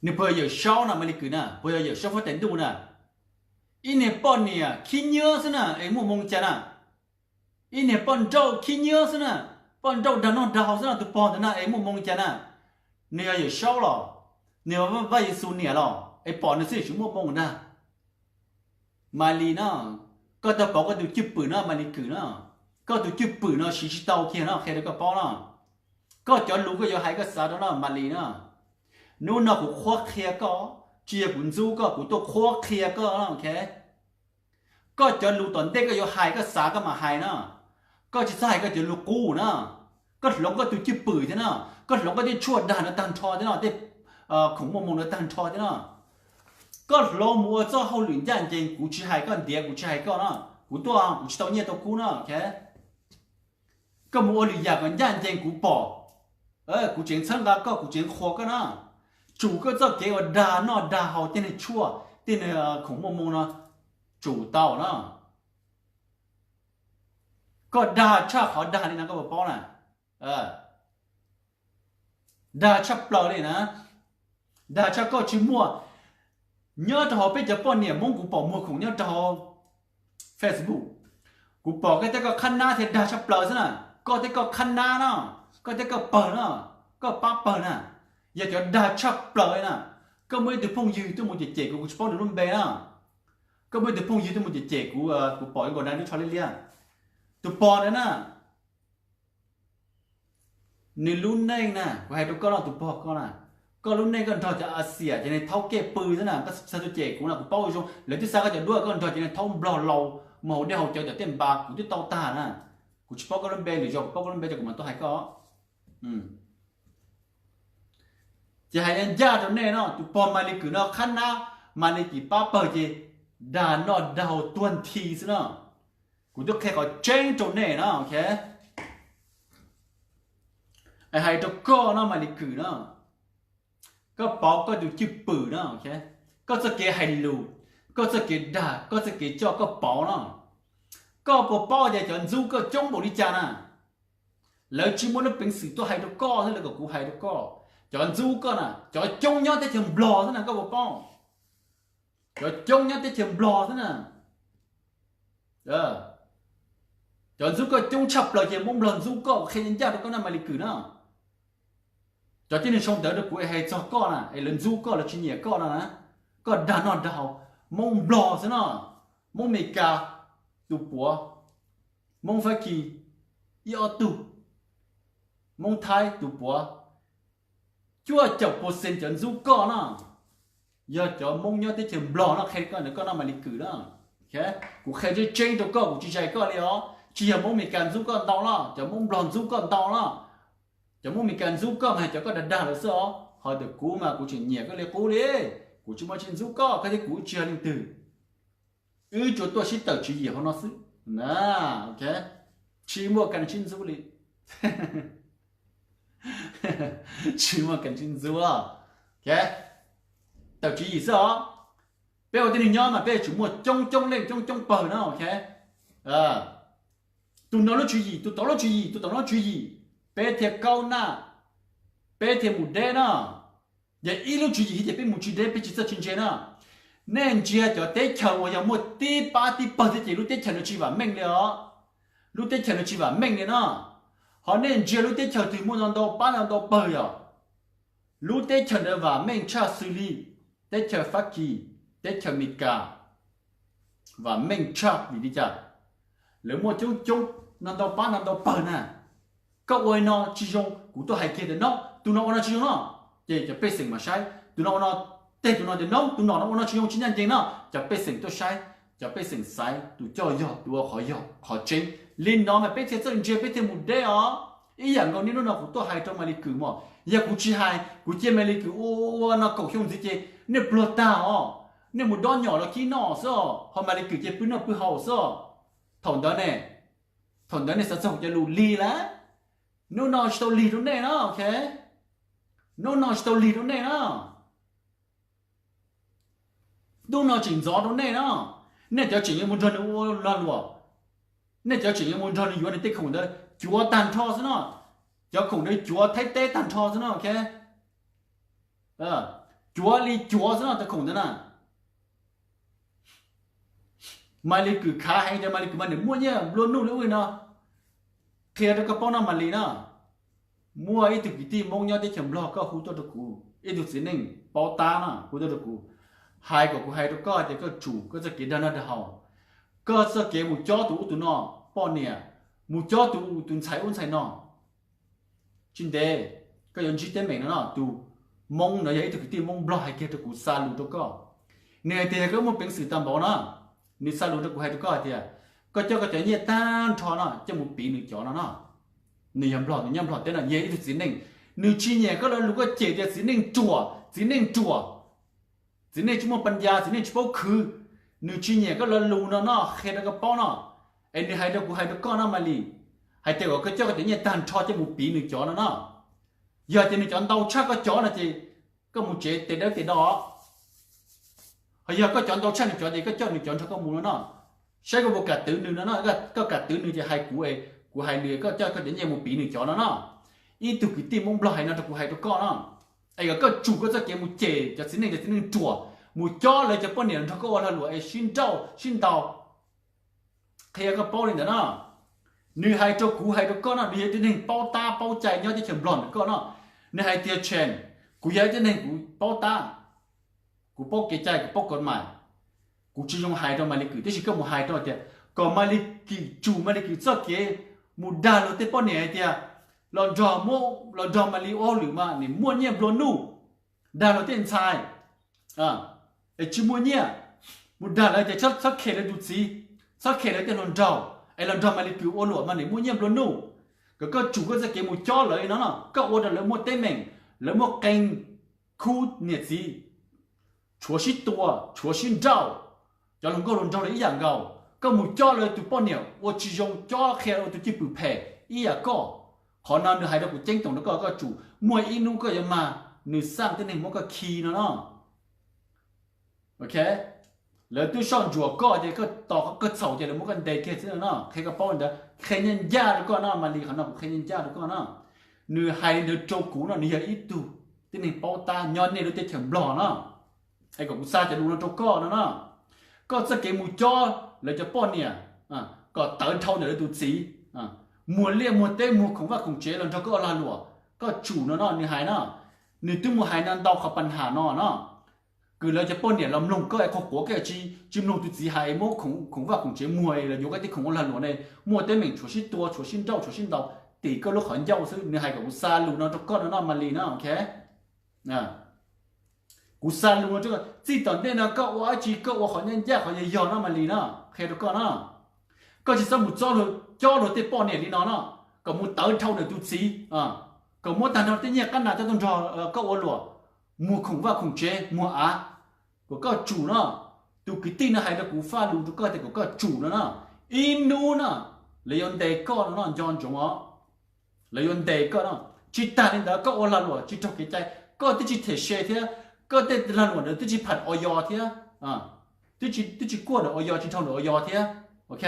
Nws puas yog Yawm Saub na, Maiv Lis Kwm na, puas yog Yawm Saub Fab Tais Ntuj na? Ib niag poj niam khib nyiab xwb na es muaj moo li cas na? Ib niag poj nrauj khib nyiab xwb na, poj nrauj dag noj dag haus xwb no, tus pog ntawd na es muaj moo li cas na? Nws yog Yawm Saub los? Nws yog Vaj Yexus niam los es pom nws xwb tsis muaj moo ntag. Maiv Lis na, koj tau pauv koj tus cwj pwm no, Maiv Lis Kwm na, koj tus cwj pwm no siv tsis tau kiag no, qhia rau koj paub no. Koj cov lus koj yuav hais koj xav rau no, Maiv Lis na. Hnub no kuv qhuab qhia koj, tsis yog kuv ntxub koj, kuv tuaj qhuab qhia koj no, ok? Koj cov lus tom ntej koj yuav hais koj xav koj mam hais na. Koj tsis txhob hais koj cov lus qub na. Koj hloov koj tus cwj pwm thiab no, koj hloov koj tej tshuaj dag no tag nrho thiab no, tej khoom muaj moo no tag nrho thiab no. Koj hloov mus ua txoj hauj lwm ncaj ncees, kuv tsis hais koj ntiav, kuv tsis hais koj no, kuv tuaj kuv tsis tau nyiaj tau kub no, ok? Koj mus ua lwm yam kom ncaj ncees kuv pom, kuv tseem txhawb nqa koj, kuv tseem qhuas koj na. Tsum koj txoj kev uas dag noj dag haus tej neeg tshuaj, tej neeg khoom muaj moo no, tsum tau na. Koj dag tshaj qhov dag li no koj puas paub na? Dag tshaj plaws li na. Dag tshaj koj tsis muaj. Nyob rau hauv peb cov poj niam Hmoob kuv pom muag khoom nyob rau hauv Facebook, kuv pom koj tej koj qhab nab thiaj dag tshaj plaws xwb na. Koj tej koj qhab nab no, koj tej koj pawg no, koj pab pawg na, yog cov dag tshaj plaws li na. Koj muaj ib tug phooj ywg tuaj mus cem cem kuv, kuv tsis paub nws lub npe na. Koj muaj ib tug phooj ywg tuaj mus cem cem kuv, kuv pom ib nkaus na, lub tsho liab liab. Tus pog ntawd na, nws lub neej na, kuv hais rau koj no, tus pog koj na, koj lub neej koj nrog cov Axias cov neeg thaub kej pw xwb na, koj txhaj tuaj cem kuv na, kuv paub zoo. Lawv twb xa koj cov duab, koj nrog cov neeg thaub Nplog laus mus haus dej haus cawv tom tej npas, kuv twb tau tag na. Kuv tsis paub koj lub npe, lwm zaus kuv paub koj lub npe ces kuv mam tuaj hais koj. Ces hais ncaj rau nej no, tus pog Maiv Lis Kwm no qhab nab, Maiv Lis Kwm pab pawg ces dag noj dag haus tuag nthi xwb no. Kuv twb qhia qhov tseeb rau nej no, ok. Hais rau koj no Maiv Lis Kwm no, koj pauv koj tus cwj pwm no, ok. Koj txoj kev hais lus, koj txoj kev dag, koj txoj kev coj koj pauv no. Koj puas paub tias cov ntxub koj coob npaum li cas na? Lawv tsis muaj lub peev xwm tuaj hais rau koj xwb, lawv kom kuv hais rau koj. Cov ntxub koj na, cov coob nyob teb chaws Nplog xwb na, koj puas paub? Cov coob nyob teb chaws Nplog xwb na. Cov ntxub koj coob tshaj plaws ces Hmoob Nplog ntxub koj, qhia ncaj rau koj na Maiv Lis Kwm na. Cov tib neeg sau ntawv rau kuv es hais txog koj na, es lawv ntxub koj, lawv tsis nyiam koj no na. Koj dag noj dag haus, Hmoob Nplog xwb no, Hmoob Meskas tus puav, Hmoob Fab Kis ib ob tug, Hmoob Thaib tus puav. Cuaj caum percent cov ntxub koj no yog cov Hmoob nyob teb chaws Nplog no, qhia koj ntawd koj no Maiv Lis Kwm na. Kuv qhia tseeb tseeb rau koj, kuv tsis zais koj li os. Tsis yog Hmoob Meskas ntxub koj ntau los, cov Hmoob Nplog ntxub koj ntau los. Cov Hmoob Meskas ntxub koj mas cov koj dag dag lawm xwb os, ho ntawm kuv mas kuv tseem nyiam koj li qub li. Kuv tsis muaj tsis ntxub koj, koj thiab kuv wb tsis yog leej twg. Wb tsuas tuaj sib tawm tswv yim hauv no xwb na. Tsis muaj kas sib ntxub li. Tsis muaj kas sib ntxub. Tawm tswv yim xwb os. Peb ua tib neeg nyob mas peb yuav tsum muaj coob coob leej coob coob pawg na, ok. Tus no lub tswv yim, tus tod lub tswv yim, tus tod lub tswv yim, peb thiaj kaub na, peb thiaj mus deb na. Yog ib lub tswv yim thiab ces peb mus tsis deb, peb tsis txawj tsis ntse na. Nej ntsia cov teb chaws uas yog muaj tib pab tib pawg thiab ces lub teb chaws no tsis vam meej li os. Lub teb chaws no tsis vam meej li no. Ho nej ntsia lub teb chaws twg muaj no ntau pab no ntau pawg yog lub teb chaws ntawd vam meej tshaj xws li teb chaws Fab Kis, teb chaws Amelikas, vam meej tshaj. Vim li cas? Lawv muaj coob coob no ntau pab no ntau pawg na. Koj ua no tsis zoo, kuv tuaj hais kiag tias no, tus no ua no tsis zoo no, ces cov pej xeem mam saib tus no ua no Tej tus no tias no tus nom no ua no tsis zoo tsis ncaj ncees no, cov pej xeem tuaj saib, cov pej xeem xaiv tus coj yog tus ua qhov yog qhov tseeb. Li no mas peb thiaj txawj ntse peb thiaj mus deb os. Ib yam nkaus niaj hnub no kuv tuaj hais rau Malis Kwm mas yog kuv tsis hais kuv cia Malis Kwm ua ua no kaum xyoo ntxiv ces nej pluag tag os. Nej mus dob nyom los kib noj xwb os, ho Malis Kwm ces pw noj pw haus xwb os. Thaum ntawd ne, thaum ntawd nej xav txog kuv cov lus lig lawm. Hnub no tsis tau lig rau nej na, ok. Hnub no tsis tau lig rau nej na. Hnub no tseem ntxov rau nej na. Nej cov tseem yuav mus nrog nws ua lag luam, nej cov tseem yuav mus nrog nws yuav nws tej khoom ntawd cuav tag nrho xwb no. Cov khoom ntawd cuav Thaib teb tag nrho xwb no, ok. Cuav li cuav xwb no cov khoom ntawd na. Malis Kwm khav heev tias Malis Kwm mas nws muaj nyiaj nplua nuj li ub li no. Qhia rau koj paub no Malis na, muaj ib tug kwv tij Hmoob nyob teb chaws Nplog koj hu tuaj rau kuv, ib tug txiv neej paub tab na hu tuaj rau kuv, hais kom kuv hais rau koj tias koj tsum koj txoj kev dag noj dag haus, koj txoj kev mus cob tus ub tus no poj niam, mus cob tus ub tus ntxhais ub ntxhais no. Tsis ntev koj yuav ntsib teeb meem no no. Tus Hmoob no yog ib tug kwv tij Hmoob Nplog hais kiag rau kuv, xa lus rau koj. Nws hais tias yog koj muaj peev xwm tag npaum no, nws xa lus rau kuv hais rau koj hais tias koj coj koj cov nyiaj tag nrho no coj mus piv nws cov no no. Nws yog Nplog, nws nyob Nplog teb no, yog ib tug txiv neej. Nws tsis nyiam koj lo lus koj cem tias txiv neej ruam, txiv neej ruam, txiv neej tsis muaj pas ncas, txiv neej tsis paub khwv. Nws tsis nyiam koj lo lus no no, qhia rau koj paub no. Es nws hais rau kuv hais rau koj no Malis, hais tias kom koj coj koj cov nyiaj tag nrho coj mus piv nws cov no no. Yog tias nws cov ntau tshaj koj cov no ces koj mus tsev tes dawb tes do. Ho yog koj cov ntau tshaj nws cov ces koj coj nws cov nrog koj mus no no. Saib koj puas kam twv nws no no. Koj kam twv nws ces hais kuv, kuv hais nws koj coj koj cov nyiaj mus piv nws cov no no. Ib tug kwv tij Hmoob Nplog hais no rau kuv hais rau koj no. Es kom koj tsum koj txoj kev mus cem cov txiv neej, cov txiv neej ruam, mus cob lawv cov poj niam nrog koj ua lag luam es sib nrauj sib ntaus. Qhia koj paub li ntawd no. Nws hais rau kuv hais rau koj no, nws yog ib tug neeg paub tab paub cai nyob teb chaws Nplog ntawm koj no. Nws hais tias Tseem, kuv yog ib tug neeg kuv paub tab, kuv paub kev cai, kuv paub kod mais. Kuv tsis zoo hais rau Malis Kwm, tab sis koj mus hais rau tias kom Malis Kwm tsum Malis Kwm txoj kev mus dag luag tej poj niam hais tias los nrog, los nrog Malis ua hauj lwm mas nws muaj nyiaj nplua nuj, dag luag tej ntxhais. Es tsis muaj nyiaj, mus dag lawv tias txhob khem lawv tus txiv, txhob khem lawv tej hluas nraug, es los nrog Malis Kwm ua luam mas nws muaj nyiaj nplua nuj. Kom koj tsum koj txoj kev mus cob lawv no no, koj ua rau lawv muaj teeb meem, lawv muaj qee khub niam txiv tshuav sib tua, tshuav sib nrauj. Cov hluas nkauj hluas nraug los ib yam nkaus, koj mus cob lawv tus poj niam ua tsis zoo, cob qhia ua tus cwj pwm phem ib yam koj. Qhov no nws hais rau kuv ceeb toom rau koj, koj tsum, muaj ib hnub koj yuav mag nws xaj tib neeg muab koj khi no no. Ok, lawv twb soj ntsuam koj ces koj tos koj txhaum ces lawv muab koj ntes kiag xwb no no. Qhia koj paub ntawd, qhia ncaj ncaj rau koj no Malis, qhov no kuv qhia ncaj ncaj rau koj no. Nws hais li ntawd rau kuv no, nws yog ib tug tib neeg paub tab nyob nej lub teb chaws Nplog no. Es kom kuv xa cov lus no rau koj no no. Koj txoj kev mus cob lawv cov poj niam kom tawv dhau ntawm lawv tus txiv, muag liaj muag teb muag khoom vaj khoom tsev los nrog koj ua lag luam, koj tsum no no, nws hais no. Nws twb mus hais no ntau qhov pas nham no no. Kws lawv cov poj niam los mloog koj es quaj quav koj tsis mloog tus txiv hais, muab khoom vaj khoom tsev muag los yuav koj tej khoom ua lag luam ne, muaj teeb meem tshuav sib tua, tshuav sib nrauj, tshuav sib ntaus tim koj lub qhov ncauj xwb. Nws hais kom kuv xa lus no rau koj no no Malis no, ok. Kuv xa lus no rau koj, txij tom ntej no koj ua dab tsi koj ua qhov ncaj ncaj qhov yog yog no Malis no, qhia rau koj no. Koj tsis txhob mus cob luag tej poj niam li no no, kom mus tawv dhau ntawm tus txiv, kom muab tag nrho tej nyiaj qab nas coj tuaj nrog koj ua luam, muag khoom vaj khoom tsev muag av, kom koj tsum no. Tus kwv tij no hais rau kuv faj lus rau koj tias kom koj tsum no no. Ib hnub no lawv yuav ntes koj no no, nco ntsoov os. Lawv yuav ntes koj no. Tsis tas li ntawd koj ua lag luam tsis raug kev cai, koj twb tsis them se thiab, koj tej lag luam ntawd twb tsis pham ua yos thiab, twb tsis kuaj ntawm ua yos, tsis raug ntawm ua yos thiab, ok.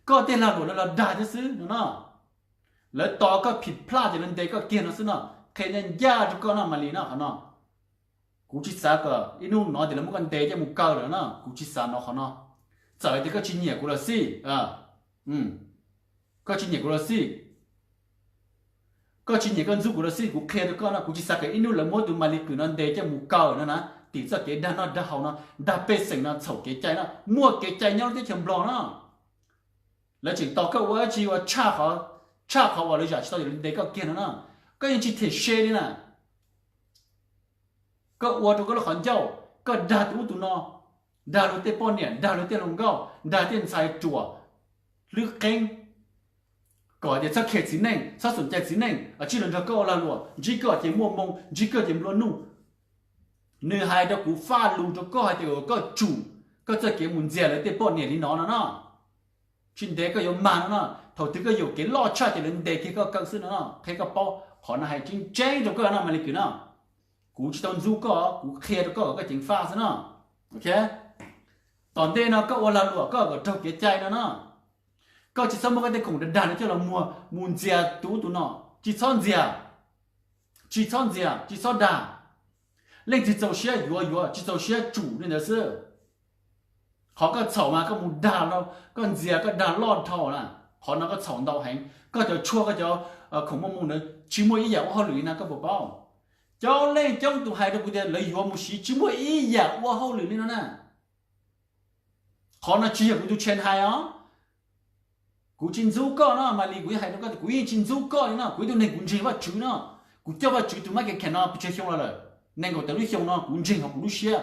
Koj tej lag luam no los dag thiab xwb no no. Lawv tos koj phim plaj ces lawv ntes koj kiag no xwb no. Qhia ncaj ncaj rau koj no Malis no, qhov no kuv tsis xav kom ib hnub no tias lawv muab koj ntes coj mus kaw lawm no, kuv tsis xav no qhov no. Txawm tias koj tsis nyiam kuv los xij, koj tsis nyiam kuv los xij, koj tsis nyiam koj ntxub kuv los xij, kuv qhia rau koj no, kuv tsis xav kom ib hnub lawv muab tus Malis Kwm no ntes coj mus kaw no na, tim txoj kev dag noj dag haus no, dag pej xeem no, txhaum kev cai no, muaj kev cai nyob lub teb chaws Nplog no. Lawv tseem tos koj ua dab tsi ua tshaj qhov uas lawv zam tsis tau, lawv ntes koj kiag no na. Koj yeej tsis them se li na. Koj ua rau koj lub qhov ncauj, koj dag tus ub tus no, dag luag tej poj niam, dag luag tej hluas nkauj, dag tej ntxhais ruam hlwb qeeb, kom tias txhob khe txiv neej, txhob xom cai txiv neej, tsij los nrog koj ua lag luam, ntsib koj ces muaj moo, ntsib koj ces nplua nuj. Nws hais rau kuv faj lus rau koj hais tias koj tsum koj txoj kev mus ntxias lawv tej poj niam li no no na. Tsis ntev koj yuav mag no na, thaum twg koj yuam kev loj tshaj ces lawv ntes kiag koj kaw xwb no na. Qhia koj paub qhov no hais tseeb tseeb rau koj no Maly Kws no. Kuv tsis tau ntxub koj, kuv qhia rau koj kom koj ceev faj xwb no. Ok, tom ntej no koj ua lag luam koj kom raug kev cai no na. Koj tsis txhob muab koj tej khoom dag dag no coj los muag mus ntxias tus ub tus no. Tsis txhob ntxias, tsis txhob ntxias, tsis txhob dag. Leej twg txaus siab yuav yuav, tsis txaus siab tsum li ntawd xwb. Qhov koj txhaum mas koj mus dag, koj ntxias koj dag loj dhau na. Qhov no koj txhaum ntau heev. Koj cov tshuaj koj cov khoom muaj moo ntawd tsis muaj ib yam ua hauj lwm li na, koj puas paub? Coob leej coob tus hais rau kuv tias lawv yuav mus siv tsis muaj ib yam ua hauj lwm li no na. Qhov no tsis yog kuv tus tsheej hais os. Kuv tsis ntxub koj no, Maly, kuv yeej hais rau koj tias kuv yeej tsis ntxub koj li no. Kuv ib tug neeg kuv ntseeg Vajtswv no, kuv coj Vajtswv tus mab kev kheev no pes tsawg xyoo los lawm, nees nkaum tawm lub xyoo no kuv ntseeg hauv kuv lub siab.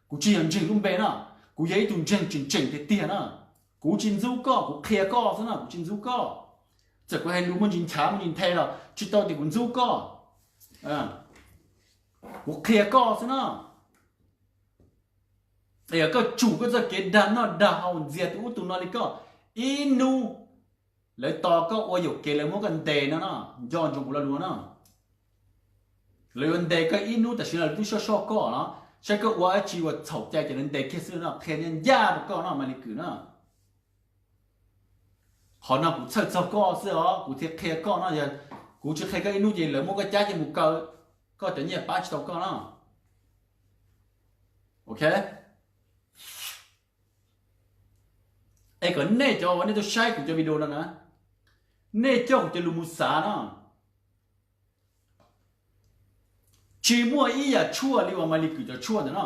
Kuv tsis yog ntseeg lub npe no, kuv yog ib tug ntseeg tseem tseem tiag tiag no. Kuv tsis ntxub koj, kuv qhia koj xwb no, kuv tsis ntxub koj. Txawm kuv hais lus muaj ntsis nchav muaj ntsis nthe los tsis tau tias kuv ntxub koj. Kuv qhia koj xwb no. Yog koj tsum koj txoj kev dag noj dag haus ntxias tus ub tus no li koj, ib hnub lawv tos koj ua yuam kev lawv muab koj ntes no no, nco ntsoov kuv lo lus no. Lawv yuav ntes koj ib hnub, tam sim no lawv twb soj soj koj no, saib koj ua dab tsi uas txhaum cai ces lawv ntes kiag xwb no, qhia ncaj ncaj rau koj no Maly Kws no. Qhov no kuv txhawj txog koj xwb os, kuv thiaj qhia koj no, yog kuv tsis qhia koj ib hnub ces lawv muab koj cab coj mus kaw, koj cov nyiaj pab tsis tau koj no. Ok, es kom nej cov uas nej tuaj saib kuv cov video no na, nej coj kuv cov lus mus xav no. Tsis muaj ib yam tshuaj li uas Maly Kws cov tshuaj ntawm no.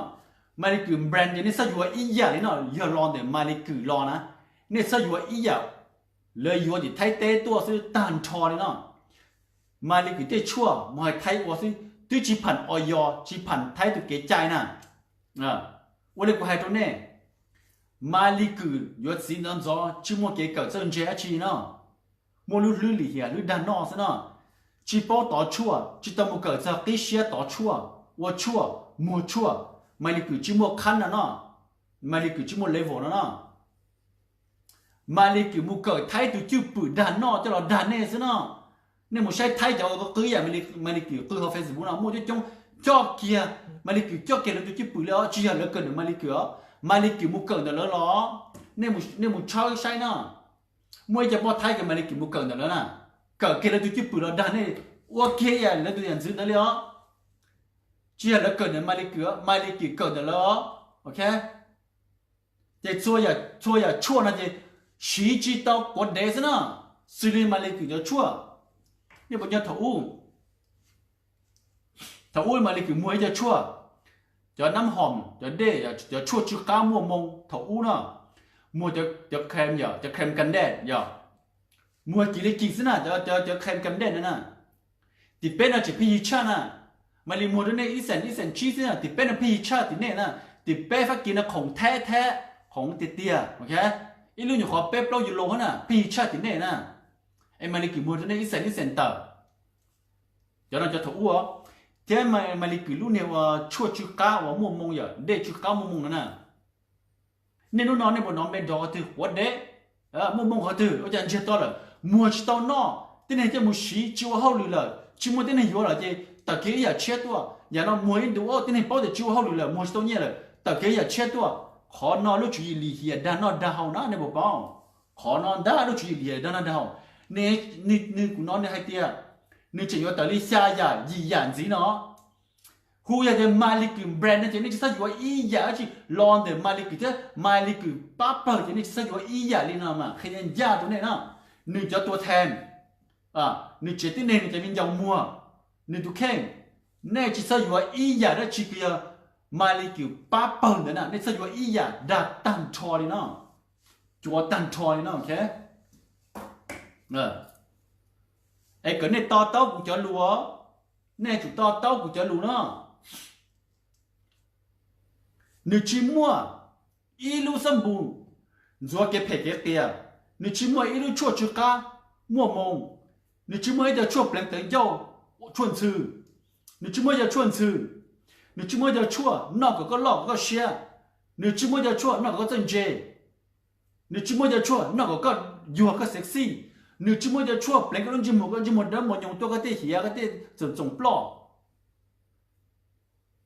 Maly Kws brand ces nej txhob yuav ib yam li no, yog los ntawm Maly Kws los na, nej txhob yuav ib yam lawv yuav tim Thaib teb tuaj xwb tag nrho li no. Maly Kws tej tshuaj mus hais Thaib ua xwb, twb tsis pham os yos, tsis pham Thaib tus kev cai na. Ua li kuv hais rau nej, Maly Kws yuav txiv ntxov ntxov tsis muaj kev kawm txawj ntse dab tsi no, muaj lub hlwb lim hiam hlwb dag noj xwb no, tsis paub tov tshuaj, tsis tau mus kawm txog qib siab tov tshuaj, ua tshuaj, muag tshuaj. Maly Kws tsis muaj khab no no, Maly Kws tsis muaj level no no. Maly Kws mus kawm Thaib tus cwj pwm dag noj coj los dag nej xwb no. Nej mus saib Thaib cov qw ib yam Maly Kws qw hauv Facebook no muaj coob coob, coj kiag Maly Kws coj kiag lawv tus cwj pwm li os, tsis yog lawv kawm ntawm Maly Kws os. Maly Kws mus kawm ntawm lawv los, nej mus tshawb saib no. Muaj ib co poj Thaib kws Maly Kws mus kawm ntawm lawv na, kawm kiag lawv tus cwj pwm los dag nej, ua kiag ib yam lawv tus yam ntxwv ntawd li os. Tsis yog lawv kawm ntawm Maly Kws, Maly Kws kawm ntawm lawv os. Ok, ces txhua yam tshuaj no ces siv tsis tau quav dev xwb na, xws li Maly Kws cov tshuaj. Nej puas nco thaum ub, thaum ub Maly Kws muag ib co tshuaj, cov nab hom, cov dej, cov tshuaj tsw qab muaj moo thaum ub no, muag cov khem yom, cov khem kam dej yom, muag kim li kim xwb na, cov cov khem kam dej no na. Tim peb no tseem pheej yig tshaj na, Maly muag rau nej ib xees ib xees tsib xwb na, tim peb no pheej yig tshaj tim nej na. Tim peb Fab Kis no khoom thab thab, khoom tiag tiag. Ib lub nyuam qhuav peb plaub yus lo na, pheej yig tshaj tim nej na. Es Maly Kws muag rau nej ib xees ib xees tawm. Cov no cov thaum ub, thiab Maly Kws lub niag ua tshuaj tsw qab uas muaj moo yom, dej tsw qab muaj moo no na. Nej hnub no nej puas hnov me dov qhov twg quav dev, muaj moo qhov twg ua cas ntsiag to lawm, muag tsis tau noj, tib neeg coj mus siv tsis ua hauj lwm lawm, tsis muaj tib neeg yuav lawm ces tawm kiag ib yam tshiab tuaj. Yam no muag ib ntus tib neeg paub tias tsis ua hauj lwm lawm, muag tsis tau nyiaj lawm, tawm kiag ib yam tshiab tuaj. Qhov no lub tswv yim lim hiam dag noj dag haus na, nej puas paub? Qhov no ntag lub tswv yim lim hiam dag noj dag haus. Nws, kuv hnov nws hais tias nws tseem yuav tawm li xya yam yim yam ntxiv no. Hu yog tias Maly Kws brand no ces nej tsis txhob yuav ib yam dab tsi los ntawm Maly Kws thiab, Maly Kws pab pawg ces nej tsis txhob yuav ib yam li no mas qhia ncaj rau nej na. Nws cov tua them, nws tsev tib neeg nws cov viv ncaus muag, nws tus kheej, nej tsis txhob yuav ib yam dab tsi kws yog Maly Kws pab pawg ntawd na, nej txhob yuav ib yam, dag tag nrho li no, cuav tag nrho li no. Es kom nej to taub kuv cov lus, nej tsum to taub kuv cov lus no. Nws tsis muaj ib lub xab npus ntxuav kev phem kev qias, nws tsis muaj ib lub tshuaj tsw qab muaj moo, nws tsis muaj ib co tshuaj pleev tawv ncauj, tshuaj ntxhw, nws tsis muaj ib co tshuaj ntxhw, nws tsis muaj ib co tshuaj noj kom koj loj kom koj siab, nws tsis muaj ib co tshuaj noj kom koj txawj ntse, nws tsis muaj ib co tshuaj noj kom koj yuag koj sexy, nws tsis muaj ib co tshuaj pleev koj lub ntsej muag, koj ntsej muag dawb mos nyoos tuaj koj tej hiav koj tej txoom txoom ploj.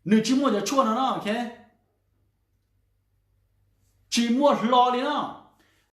Nws tsis muaj cov tshuaj no no, ok, tsis muaj hlo li no.